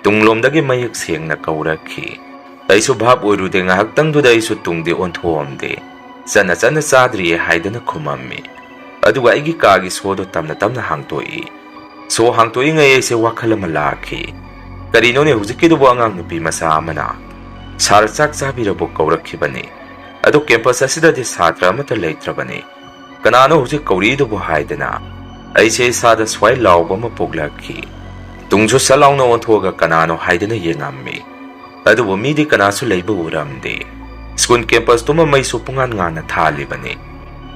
ꯇꯨꯡꯂꯣꯝꯗꯒꯤ ꯃꯌꯦꯛ ꯁꯦꯡꯅ ꯀꯧꯔꯛꯈꯤ꯫ ꯑꯩꯁꯨ ꯚꯥꯞ ꯑꯣꯏꯔꯨꯗꯦ, ꯉꯥꯏꯍꯥꯛꯇꯪꯗꯨꯗ ꯑꯩꯁꯨ ꯇꯨꯡꯗꯤ ꯑꯣꯟꯊꯣꯛꯑꯝꯗꯦ꯫ "ꯆꯟꯅ ꯆꯟꯅ ꯆꯥꯗ꯭ꯔꯤꯌꯦ" ꯍꯥꯏꯗꯅ ꯈꯨꯝꯃꯝꯃꯤ꯫ ꯑꯗꯨꯒ ꯑꯩꯒꯤ ꯀꯥꯒꯤ ꯁꯣꯗꯣ ꯇꯞꯅ ꯇꯞꯅ ꯍꯥꯡꯇꯣꯛꯏ꯫ ꯁꯣ ꯍꯥꯡꯇꯣꯛꯏꯉꯩ ꯑꯩꯁꯦ ꯋꯥꯈꯜ ꯑꯃ ꯂꯥꯛꯈꯤ꯫ ꯀꯔꯤꯅꯣꯅꯦ ꯍꯧꯖꯤꯛꯀꯤꯗꯨꯕꯨ? ꯑꯉꯥꯡ ꯅꯨꯄꯤ ꯃꯆꯥ ꯑꯃꯅ "ꯁꯥꯔ, ꯆꯥꯛ ꯆꯥꯕꯤꯔꯕꯣ?" ꯀꯧꯔꯛꯈꯤꯕꯅꯤ꯫ ꯑꯗꯣ ꯀꯦꯝꯄꯁ ꯑꯁꯤꯗꯗꯤ ꯁꯥꯇ꯭ꯔ ꯑꯃꯠꯇ ꯂꯩꯇ꯭ꯔꯕꯅꯤ꯫ "ꯀꯅꯥꯅꯣ ꯍꯧꯖꯤꯛ ꯀꯧꯔꯛꯏꯗꯨꯕꯨ?" ꯍꯥꯏꯗꯅ ꯑꯩꯁꯦ ꯏꯁꯥꯗ ꯁ꯭ꯋꯥꯏ ꯂꯥꯎꯕ ꯑꯃ ꯄꯣꯛꯂꯛꯈꯤ꯫ ꯇꯨꯡꯁꯨ ꯁꯠ ꯂꯥꯎꯅ ꯑꯣꯟꯊꯣꯛꯑꯒ ꯀꯅꯥꯅꯣ ꯍꯥꯏꯗꯅ ꯌꯦꯡꯉꯝꯃꯤ꯫ ꯑꯗꯨꯕꯨ ꯃꯤꯗꯤ ꯀꯅꯥꯁꯨ ꯂꯩꯕ ꯎꯔꯝꯗꯦ꯫ ꯁ꯭ꯀꯨꯜ ꯀꯦꯝꯄꯁꯇꯨꯃ ꯃꯩꯁꯨ ꯄꯨꯡꯉꯥꯟ ꯉꯥꯟꯅ ꯊꯥꯜꯂꯤꯕꯅꯤ꯫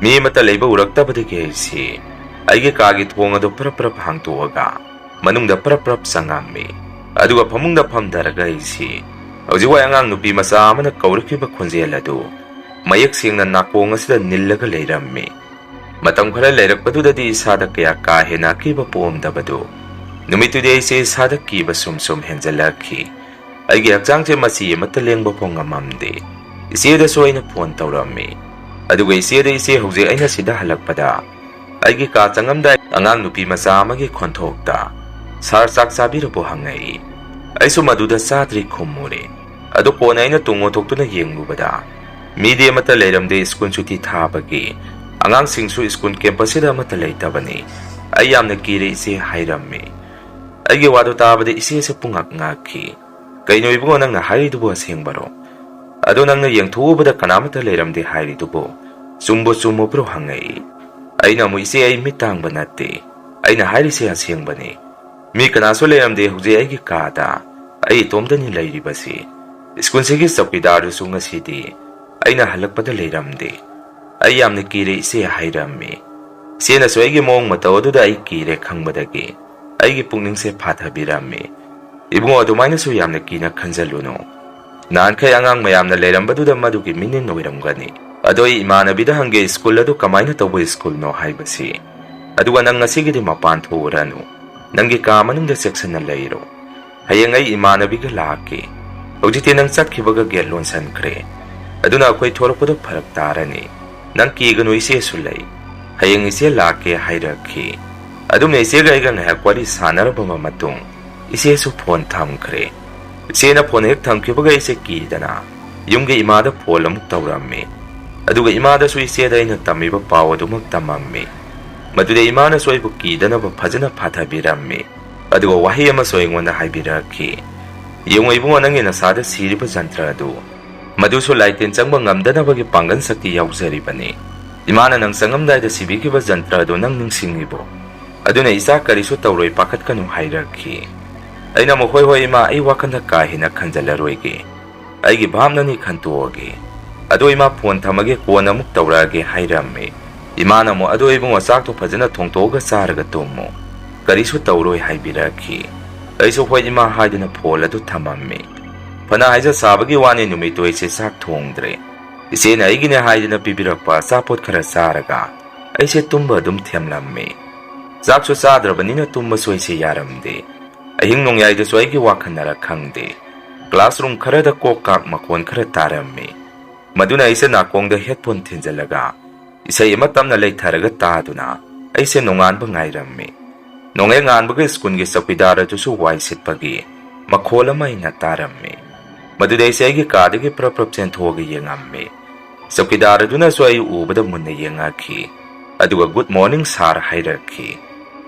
ꯃꯤ ꯑꯃꯠꯇ ꯂꯩꯕ ꯎꯔꯛꯇꯕꯗꯒꯤ ꯑꯩꯁꯤ ꯑꯩꯒꯤ ꯀꯥꯒꯤ ꯊꯣꯡ ꯑꯗꯨ ꯄ꯭ꯔꯞ ꯄ꯭ꯔꯞ ꯍꯥꯡꯇꯣꯛꯑꯒ ꯃꯅꯨꯡꯗ ꯄ꯭ꯔꯞ ꯄ꯭ꯔꯞ ꯆꯪꯉꯝꯃꯤ꯫ ꯑꯗꯨꯒ ꯐꯃꯨꯡꯗ ꯐꯝꯊꯔꯒ ꯑꯩꯁꯤ ꯍꯧꯖꯤꯛꯋꯥꯏ ꯑꯉꯥꯡ ꯅꯨꯄꯤ ꯃꯆꯥ ꯑꯃꯅ ꯀꯧꯔꯛꯈꯤꯕ ꯈꯣꯟꯖꯦꯜ ꯑꯗꯨ ꯃꯌꯦꯛ ꯁꯦꯡꯅ ꯅꯥꯀꯣꯡ ꯑꯁꯤꯗ ꯅꯤꯜꯂꯒ ꯂꯩꯔꯝꯃꯤ꯫ ꯃꯇꯝ ꯈꯔ ꯂꯩꯔꯛꯄꯗꯨꯗꯗꯤ ꯏꯁꯥꯗ ꯀꯌꯥ ꯀꯥ ꯍꯦꯟꯅ ꯑꯀꯤꯕ ꯄꯣꯛꯑꯝꯗꯕꯗꯨ, ꯅꯨꯃꯤꯠꯇꯨꯗꯤ ꯑꯩꯁꯦ ꯏꯁꯥꯗ ꯀꯤꯕ ꯁꯨꯝ ꯁꯨꯝ ꯍꯦꯟꯖꯜꯂꯛꯈꯤ꯫ ꯑꯩꯒꯤ ꯍꯛꯆꯥꯡꯁꯦ ꯃꯆꯤ ꯑꯃꯠꯇ ꯂꯦꯡꯕ ꯐꯥꯎ ꯉꯝꯃꯝꯗꯦ꯫ ꯏꯆꯦꯗꯁꯨ ꯑꯩꯅ ꯐꯣꯟ ꯇꯧꯔꯝꯃꯤ꯫ ꯑꯗꯨꯒ ꯏꯆꯦꯗ, "ꯏꯆꯦ, ꯍꯧꯖꯤꯛ ꯑꯩꯅ ꯁꯤꯗ ꯍꯜꯂꯛꯄꯗ ꯑꯩꯒꯤ ꯀꯥ ꯆꯪꯉꯝꯗꯥꯏ ꯑꯉꯥꯡ ꯅꯨꯄꯤ ꯃꯆꯥ ꯑꯃꯒꯤ ꯈꯣꯟꯊꯣꯛꯇ, "ꯁꯥꯔ, ꯆꯥꯛ ꯆꯥꯕꯤꯔꯕꯣ?" ꯍꯪꯉꯛꯏ꯫ ꯑꯩꯁꯨ ꯃꯗꯨꯗ ꯆꯥꯗ꯭ꯔꯤ ꯈꯨꯝꯃꯨꯔꯦ꯫ ꯑꯗꯨ ꯀꯣꯟꯅ ꯑꯩꯅ ꯇꯨꯡ ꯑꯣꯟꯊꯣꯛꯇꯨꯅ ꯌꯦꯡꯂꯨꯕꯗ, ꯃꯤꯗꯤ ꯑꯃꯠꯇ ꯂꯩꯔꯝꯗꯦ꯫ ꯁ꯭ꯀꯨꯜ ꯁꯨꯇꯤ ꯊꯥꯕꯒꯤ ꯑꯉꯥꯡꯁꯤꯡꯁꯨ ꯁ꯭ꯀꯨꯜ ꯀꯦꯝꯄꯁꯁꯤꯗ ꯑꯃꯠꯇ ꯂꯩꯇꯕꯅꯤ꯫ "ꯑꯩ ꯌꯥꯝꯅ ꯀꯤꯔꯦ, ꯏꯆꯦ" ꯍꯥꯏꯔꯝꯃꯤ꯫ ꯑꯩꯒꯤ ꯋꯥꯗꯨ ꯇꯥꯕꯗ ꯏꯆꯦꯁꯨ ꯄꯨꯡꯉꯛ ꯉꯛꯈꯤ꯫ "ꯀꯩꯅꯣ ꯏꯕꯨꯡꯉꯣ, ꯅꯪꯅ ꯍꯥꯏꯔꯤꯗꯨꯕꯨ ꯑꯁꯦꯡꯕꯔꯣ? ꯑꯗꯣ ꯅꯪꯅ ꯌꯦꯡꯊꯣꯛꯎꯕꯗ ꯀꯅꯥꯃꯠꯇ ꯂꯩꯔꯝꯗꯦ ꯍꯥꯏꯔꯤꯗꯨꯕꯨ ꯆꯨꯝꯕꯨ ꯆꯨꯝꯃꯕ꯭ꯔꯣ?" ꯍꯪꯉꯛꯏ꯫ ꯑꯩꯅ ꯑꯃꯨꯛ, "ꯏꯆꯦ, ꯑꯩ ꯃꯤꯠ ꯇꯥꯡꯕ ꯅꯠꯇꯦ꯫ ꯑꯩꯅ ꯍꯥꯏꯔꯤꯁꯦ ꯑꯁꯦꯡꯕꯅꯤ꯫ ꯃꯤ ꯀꯅꯥꯁꯨ ꯂꯩꯔꯝꯗꯦ ꯍꯧꯖꯤꯛ ꯑꯩꯒꯤ ꯀꯥꯗ꯫ ꯑꯩ ꯏꯇꯣꯝꯇꯅꯤ ꯂꯩꯔꯤꯕꯁꯤ꯫ ꯁ꯭ꯀꯨꯜꯁꯤꯒꯤ ꯆꯧꯀꯤꯗꯥꯔꯗꯨꯁꯨ ꯉꯁꯤꯗꯤ ꯑꯩꯅ ꯍꯜꯂꯛꯄꯗ ꯂꯩꯔꯝꯗꯦ꯫ ꯑꯩ ꯌꯥꯝꯅ ꯀꯤꯔꯦ, ꯏꯆꯦ" ꯍꯥꯏꯔꯝꯃꯤ꯫ ꯏꯆꯦꯅꯁꯨ ꯑꯩꯒꯤ ꯃꯑꯣꯡ ꯃꯇꯧ ꯑꯗꯨꯗ ꯑꯩ ꯀꯤꯔꯦ ꯈꯪꯕꯗꯒꯤ ꯑꯩꯒꯤ ꯄꯨꯛꯅꯤꯡꯁꯦ ꯐꯥꯊꯕꯤꯔꯝꯃꯤ꯫ "ꯏꯕꯨꯡꯉꯣ, ꯑꯗꯨꯃꯥꯏꯅꯁꯨ ꯌꯥꯝꯅ ꯀꯤꯅ ꯈꯟꯖꯜꯂꯨꯅꯨ꯫ ꯅꯍꯥꯟꯈꯩ ꯑꯉꯥꯡ ꯃꯌꯥꯝꯅ ꯂꯩꯔꯝꯕꯗꯨꯗ ꯃꯗꯨꯒꯤ ꯃꯤꯅꯤꯟ ꯑꯣꯏꯔꯝꯒꯅꯤ꯫ ꯑꯗꯣ ꯑꯩ ꯏꯃꯥꯟꯅꯕꯤꯗ ꯍꯪꯒꯦ, ꯁ꯭ꯀꯨꯜ ꯑꯗꯨ ꯀꯃꯥꯏꯅ ꯇꯧꯕ ꯁ꯭ꯀꯨꯜꯅꯣ ꯍꯥꯏꯕꯁꯤ꯫ ꯑꯗꯨꯒ ꯅꯪ ꯉꯁꯤꯒꯤꯗꯤ ꯃꯄꯥꯟ ꯊꯣꯛꯎꯔꯅꯨ꯫ ꯅꯪꯒꯤ ꯀꯥ ꯃꯅꯨꯡꯗ ꯆꯦꯛꯁꯤꯟꯅ ꯂꯩꯔꯣ꯫ ꯍꯌꯦꯡ ꯑꯩ ꯏꯃꯥꯟꯅꯕꯤꯒ ꯂꯥꯛꯀꯦ꯫ ꯍꯧꯖꯤꯛꯇꯤ ꯅꯪ ꯆꯠꯈꯤꯕꯒ ꯒꯦꯠ ꯂꯣꯟꯁꯟꯈ꯭ꯔꯦ꯫ ꯑꯗꯨꯅ ꯑꯩꯈꯣꯏ ꯊꯣꯔꯛꯄꯗ ꯐꯔꯛ ꯇꯥꯔꯅꯤ꯫ ꯅꯪ ꯀꯤꯒꯅꯨ, ꯏꯆꯦꯁꯨ ꯂꯩ꯫ ꯍꯌꯦꯡ ꯏꯆꯦ ꯂꯥꯛꯀꯦ" ꯍꯥꯏꯔꯛꯈꯤ꯫ ꯑꯗꯨꯝꯅ ꯏꯆꯦꯒ ꯑꯩꯒ ꯉꯥꯏꯍꯥꯛ ꯋꯥꯔꯤ ꯁꯥꯟꯅꯔꯕ ꯃꯇꯨꯡ ꯏꯆꯦꯁꯨ ꯐꯣꯟ ꯊꯝꯈ꯭ꯔꯦ꯫ ꯏꯆꯦꯅ ꯐꯣꯟ ꯍꯦꯛ ꯊꯝꯈꯤꯕꯒ ꯑꯩꯁꯦ ꯀꯤꯗꯅ ꯌꯨꯝꯒꯤ ꯏꯃꯥꯗ ꯐꯣꯟ ꯑꯃꯨꯛ ꯇꯧꯔꯝꯃꯤ꯫ ꯑꯗꯨꯒ ꯏꯃꯥꯗꯁꯨ ꯏꯆꯦꯗ ꯑꯩꯅ ꯇꯝꯃꯤꯕ ꯄꯥꯎ ꯑꯗꯨꯃꯛ ꯇꯝꯃꯝꯃꯤ꯫ ꯃꯗꯨꯗ ꯏꯃꯥꯅꯁꯨ ꯑꯩꯕꯨ ꯀꯤꯗꯅꯕ ꯐꯖꯅ ꯐꯥꯊꯕꯤꯔꯝꯃꯤ꯫ ꯑꯗꯨꯒ ꯋꯥꯍꯩ ꯑꯃꯁꯨ ꯑꯩꯉꯣꯟꯗ ꯍꯥꯏꯕꯤꯔꯛꯈꯤ, "ꯌꯦꯡꯉꯣ ꯏꯕꯨꯡꯉꯣ, ꯅꯪꯒꯤ ꯅꯁꯥꯗ ꯁꯤꯔꯤꯕ ꯖꯟꯇ꯭ꯔ ꯑꯗꯨ, ꯃꯗꯨꯁꯨ ꯂꯥꯏꯇꯤꯟ ꯆꯪꯕ ꯉꯝꯗꯅꯕꯒꯤ ꯄꯥꯡꯒꯜ ꯁꯛꯇꯤ ꯌꯥꯎꯖꯔꯤꯕꯅꯤ꯫ ꯏꯃꯥꯅ ꯅꯪ ꯆꯪꯉꯝꯗꯥꯏꯗ ꯁꯤꯕꯤꯈꯤꯕ ꯖꯟꯇ꯭ꯔ ꯑꯗꯨ ꯅꯪ ꯅꯤꯡꯁꯤꯡꯂꯤꯕꯣ? ꯑꯗꯨꯅ ꯏꯆꯥ ꯀꯔꯤꯁꯨ ꯇꯧꯔꯣꯏ, ꯄꯥꯈꯠꯀꯅꯨ" ꯍꯥꯏꯔꯛꯈꯤ꯫ ꯑꯩꯅ ꯑꯃꯨꯛ, "ꯍꯣꯏ ꯍꯣꯏ ꯏꯃꯥ, ꯑꯩ ꯋꯥꯈꯜꯗ ꯀꯥ ꯍꯦꯟꯅ ꯈꯟꯖꯜꯂꯔꯣꯏꯒꯦ꯫ ꯑꯩꯒꯤ ꯚꯥꯞꯅꯅꯤ, ꯈꯟꯇꯣꯛꯑꯒꯦ꯫ ꯑꯗꯣ ꯏꯃꯥ, ꯐꯣꯟ ꯊꯝꯃꯒꯦ, ꯀꯣꯟꯅ ꯑꯃꯨꯛ ꯇꯧꯔꯛꯑꯒꯦ" ꯍꯥꯏꯔꯝꯃꯤ꯫ ꯏꯃꯥꯅ ꯑꯃꯨꯛ, "ꯑꯗꯣ ꯏꯕꯨꯡꯉꯣ, ꯆꯥꯛꯇꯣ ꯐꯖꯅ ꯊꯣꯡꯇꯣꯛꯑꯒ ꯆꯥꯔꯒ ꯇꯨꯝꯃꯨ꯫ ꯀꯔꯤꯁꯨ ꯇꯧꯔꯣꯏ" ꯍꯥꯏꯕꯤꯔꯛꯈꯤ꯫ ꯑꯩꯁꯨ "ꯍꯣꯏ ꯏꯃꯥ" ꯍꯥꯏꯗꯨꯅ ꯐꯣꯟ ꯑꯗꯨ ꯊꯝꯃꯝꯃꯤ꯫ ꯐꯅ ꯍꯥꯏꯖ ꯁꯥꯕꯒꯤ ꯋꯥꯅꯤ, ꯅꯨꯃꯤꯠꯇꯨ ꯑꯩꯁꯦ ꯆꯥꯛ ꯊꯣꯡꯗ꯭ꯔꯦ꯫ ꯏꯆꯦꯅ ꯑꯩꯒꯤꯅꯦ ꯍꯥꯏꯗꯨꯅ ꯄꯤꯕꯤꯔꯛꯄ ꯑꯆꯥꯄꯣꯠ ꯈꯔ ꯆꯥꯔꯒ ꯑꯩꯁꯦ ꯇꯨꯝꯕ ꯑꯗꯨꯝ ꯊꯦꯝꯂꯝꯃꯤ꯫ ꯆꯥꯛꯁꯨ ꯆꯥꯗ꯭ꯔꯕꯅꯤꯅ ꯇꯨꯝꯕꯁꯨ ꯑꯩꯁꯦ ꯌꯥꯔꯝꯗꯦ꯫ ꯑꯍꯤꯡ ꯅꯣꯡꯌꯥꯏꯗꯁꯨ ꯑꯩꯒꯤ ꯋꯥꯈꯜꯅꯔ ꯈꯪꯗꯦ, ꯀ꯭ꯂꯥꯁꯔꯨꯝ ꯈꯔꯗ ꯀꯣꯛ ꯀꯥꯛ ꯃꯈꯣꯟ ꯈꯔ ꯇꯥꯔꯝꯃꯤ꯫ ꯃꯗꯨꯅ ꯑꯩꯁꯦ ꯅꯥꯀꯣꯡꯗ ꯍꯦꯗꯐꯣꯟ ꯊꯤꯟꯖꯤꯜꯂꯒ ꯏꯁꯩ ꯑꯃ ꯇꯞꯅ ꯂꯩꯊꯔꯒ ꯇꯥꯗꯨꯅ ꯑꯩꯁꯦ ꯅꯣꯡꯉꯥꯟꯕ ꯉꯥꯏꯔꯝꯃꯤ꯫ ꯅꯣꯡꯍꯦꯛ ꯉꯥꯟꯕꯒ ꯁ꯭ꯀꯨꯜꯒꯤ ꯆꯧꯀꯤꯗꯥꯔ ꯑꯗꯨꯁꯨ ꯋꯥꯏ ꯁꯤꯠꯄꯒꯤ ꯃꯈꯣꯜ ꯑꯃ ꯑꯩꯅ ꯇꯥꯔꯝꯃꯤ꯫ ꯃꯗꯨꯗ ꯑꯩꯁꯦ ꯑꯩꯒꯤ ꯀꯥꯗꯒꯤ ꯄ꯭ꯔꯞ ꯄ꯭ꯔꯞ ꯆꯦꯟꯊꯣꯛꯑꯒ ꯌꯦꯡꯉꯝꯃꯤ꯫ ꯆꯧꯀꯤꯗꯥꯔ ꯑꯗꯨꯅꯁꯨ ꯑꯩ ꯎꯕꯗ ꯃꯨꯟꯅ ꯌꯦꯡꯉꯛꯈꯤ꯫ ꯑꯗꯨꯒ "Good morning, sir" ꯍꯥꯏꯔꯛꯈꯤ꯫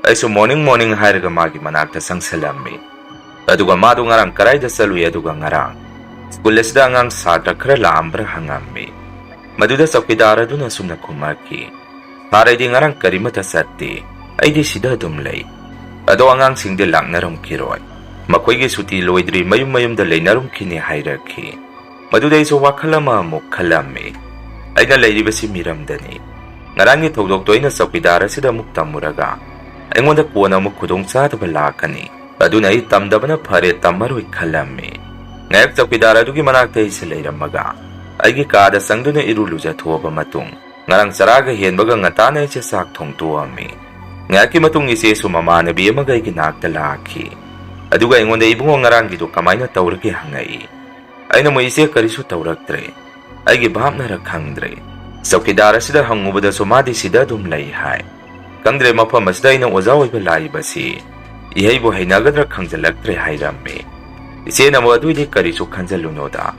ꯑꯩꯁꯨ "Morning, morning" ꯍꯥꯏꯔꯒ ꯃꯥꯒꯤ ꯃꯅꯥꯛꯇ ꯆꯪꯁꯤꯜꯂꯝꯃꯤ꯫ ꯑꯗꯨꯒ ꯃꯥꯗꯣ ꯉꯔꯥꯡ ꯀꯗꯥꯏꯗ ꯆꯠꯂꯨꯏ, ꯑꯗꯨꯒ ꯉꯔꯥꯡ ꯁ꯭ꯀꯨꯜ ꯑꯁꯤꯗ ꯑꯉꯥꯡ ꯁꯥꯇ꯭ꯔ ꯈꯔ ꯂꯥꯛꯑꯝꯕ꯭ꯔꯥ ꯍꯪꯉꯝꯃꯤ꯫ ꯃꯗꯨꯗ ꯆꯧꯀꯤꯗꯥꯔ ꯑꯗꯨꯅ ꯑꯁꯨꯝꯅ ꯈꯨꯝꯃꯛꯈꯤ, "ꯁꯥꯔ, ꯑꯩꯗꯤ ꯉꯔꯥꯡ ꯀꯔꯤꯃꯠꯇ ꯆꯠꯇꯦ꯫ ꯑꯩꯗꯤ ꯁꯤꯗ ꯑꯗꯨꯝ ꯂꯩ꯫ ꯑꯗꯣ ꯑꯉꯥꯡꯁꯤꯡꯗꯤ ꯂꯥꯛꯅꯔꯝꯈꯤꯔꯣꯏ꯫ ꯃꯈꯣꯏꯒꯤ ꯁꯨꯇꯤ ꯂꯣꯏꯗ꯭ꯔꯤ, ꯃꯌꯨꯝ ꯃꯌꯨꯝꯗ ꯂꯩꯅꯔꯝꯈꯤꯅꯤ" ꯍꯥꯏꯔꯛꯈꯤ꯫ ꯃꯗꯨꯗ ꯑꯩꯁꯨ ꯋꯥꯈꯜ ꯑꯃ ꯑꯃꯨꯛ ꯈꯜꯂꯝꯃꯤ꯫ ꯑꯩꯅ ꯂꯩꯔꯤꯕꯁꯤ ꯃꯤꯔꯝꯗꯅꯤ꯫ ꯉꯔꯥꯡꯒꯤ ꯊꯧꯗꯣꯛꯇꯣ ꯑꯩꯅ ꯆꯧꯀꯤꯗꯥꯔ ꯑꯁꯤꯗ ꯑꯃꯨꯛ ꯇꯝꯃꯨꯔꯒ ꯑꯩꯉꯣꯟꯗ ꯀꯣꯟꯅ ꯑꯃꯨꯛ ꯈꯨꯗꯣꯡꯆꯥꯗꯕ ꯂꯥꯛꯀꯅꯤ꯫ ꯑꯗꯨꯅ ꯑꯩ ꯇꯝꯗꯕꯅ ꯐꯔꯦ, ꯇꯝꯃꯔꯣꯏ ꯈꯜꯂꯝꯃꯤ꯫ ꯉꯥꯏꯍꯥꯛ ꯆꯧꯀꯤꯗꯥꯔ ꯑꯗꯨꯒꯤ ꯃꯅꯥꯛꯇ ꯑꯩꯁꯦ ꯂꯩꯔꯝꯃꯒ ꯑꯩꯒꯤ ꯀꯥꯗ ꯆꯪꯗꯨꯅ ꯏꯔꯨ ꯂꯨꯖꯊꯣꯛꯑꯕ ꯃꯇꯨꯡ, ꯉꯔꯥꯡ ꯆꯔꯥꯒ ꯍꯦꯟꯕꯒ ꯉꯟꯇꯥꯅ ꯑꯩꯁꯦ ꯆꯥꯛ ꯊꯣꯡꯗꯣꯛꯑꯝꯃꯤ꯫ ꯉꯥꯏꯍꯥꯛꯀꯤ ꯃꯇꯨꯡ ꯏꯆꯦꯁꯨ ꯃꯃꯥꯟꯅꯕꯤ ꯑꯃꯒ ꯑꯩꯒꯤ ꯅꯥꯛꯇ ꯂꯥꯛꯈꯤ꯫ ꯑꯗꯨꯒ ꯑꯩꯉꯣꯟꯗ "ꯏꯕꯨꯡꯉꯣ, ꯉꯔꯥꯡꯒꯤꯗꯣ ꯀꯃꯥꯏꯅ ꯇꯧꯔꯒꯦ?" ꯍꯪꯉꯛꯏ꯫ ꯑꯩꯅ ꯑꯃꯨꯛ "ꯏꯆꯦ, ꯀꯔꯤꯁꯨ ꯇꯧꯔꯛꯇ꯭ꯔꯦ꯫ ꯑꯩꯒꯤ ꯚꯥꯞꯅꯔ ꯈꯪꯗ꯭ꯔꯦ꯫ ꯆꯧꯀꯤꯗꯥꯔ ꯑꯁꯤꯗ ꯍꯪꯉꯨꯕꯗꯁꯨ ꯃꯥꯗꯤ ꯁꯤꯗ ꯑꯗꯨꯝ ꯂꯩ" ꯍꯥꯏ꯫ "ꯈꯪꯗ꯭ꯔꯦ, ꯃꯐꯝ ꯑꯁꯤꯗ ꯑꯩꯅ ꯑꯣꯖꯥ ꯑꯣꯏꯕ ꯂꯥꯛꯏꯕꯁꯤ ꯏꯍꯩꯕꯨ ꯍꯩꯅꯒꯗ꯭ꯔꯥ ꯈꯪꯖꯤꯜꯂꯛꯇ꯭ꯔꯦ" ꯍꯥꯏꯔꯝꯃꯤ꯫ ꯏꯆꯦꯅ ꯑꯃꯨꯛ "ꯑꯗꯨꯏꯗꯤ ꯀꯔꯤꯁꯨ ꯈꯟꯖꯜꯂꯨꯅꯣꯗ,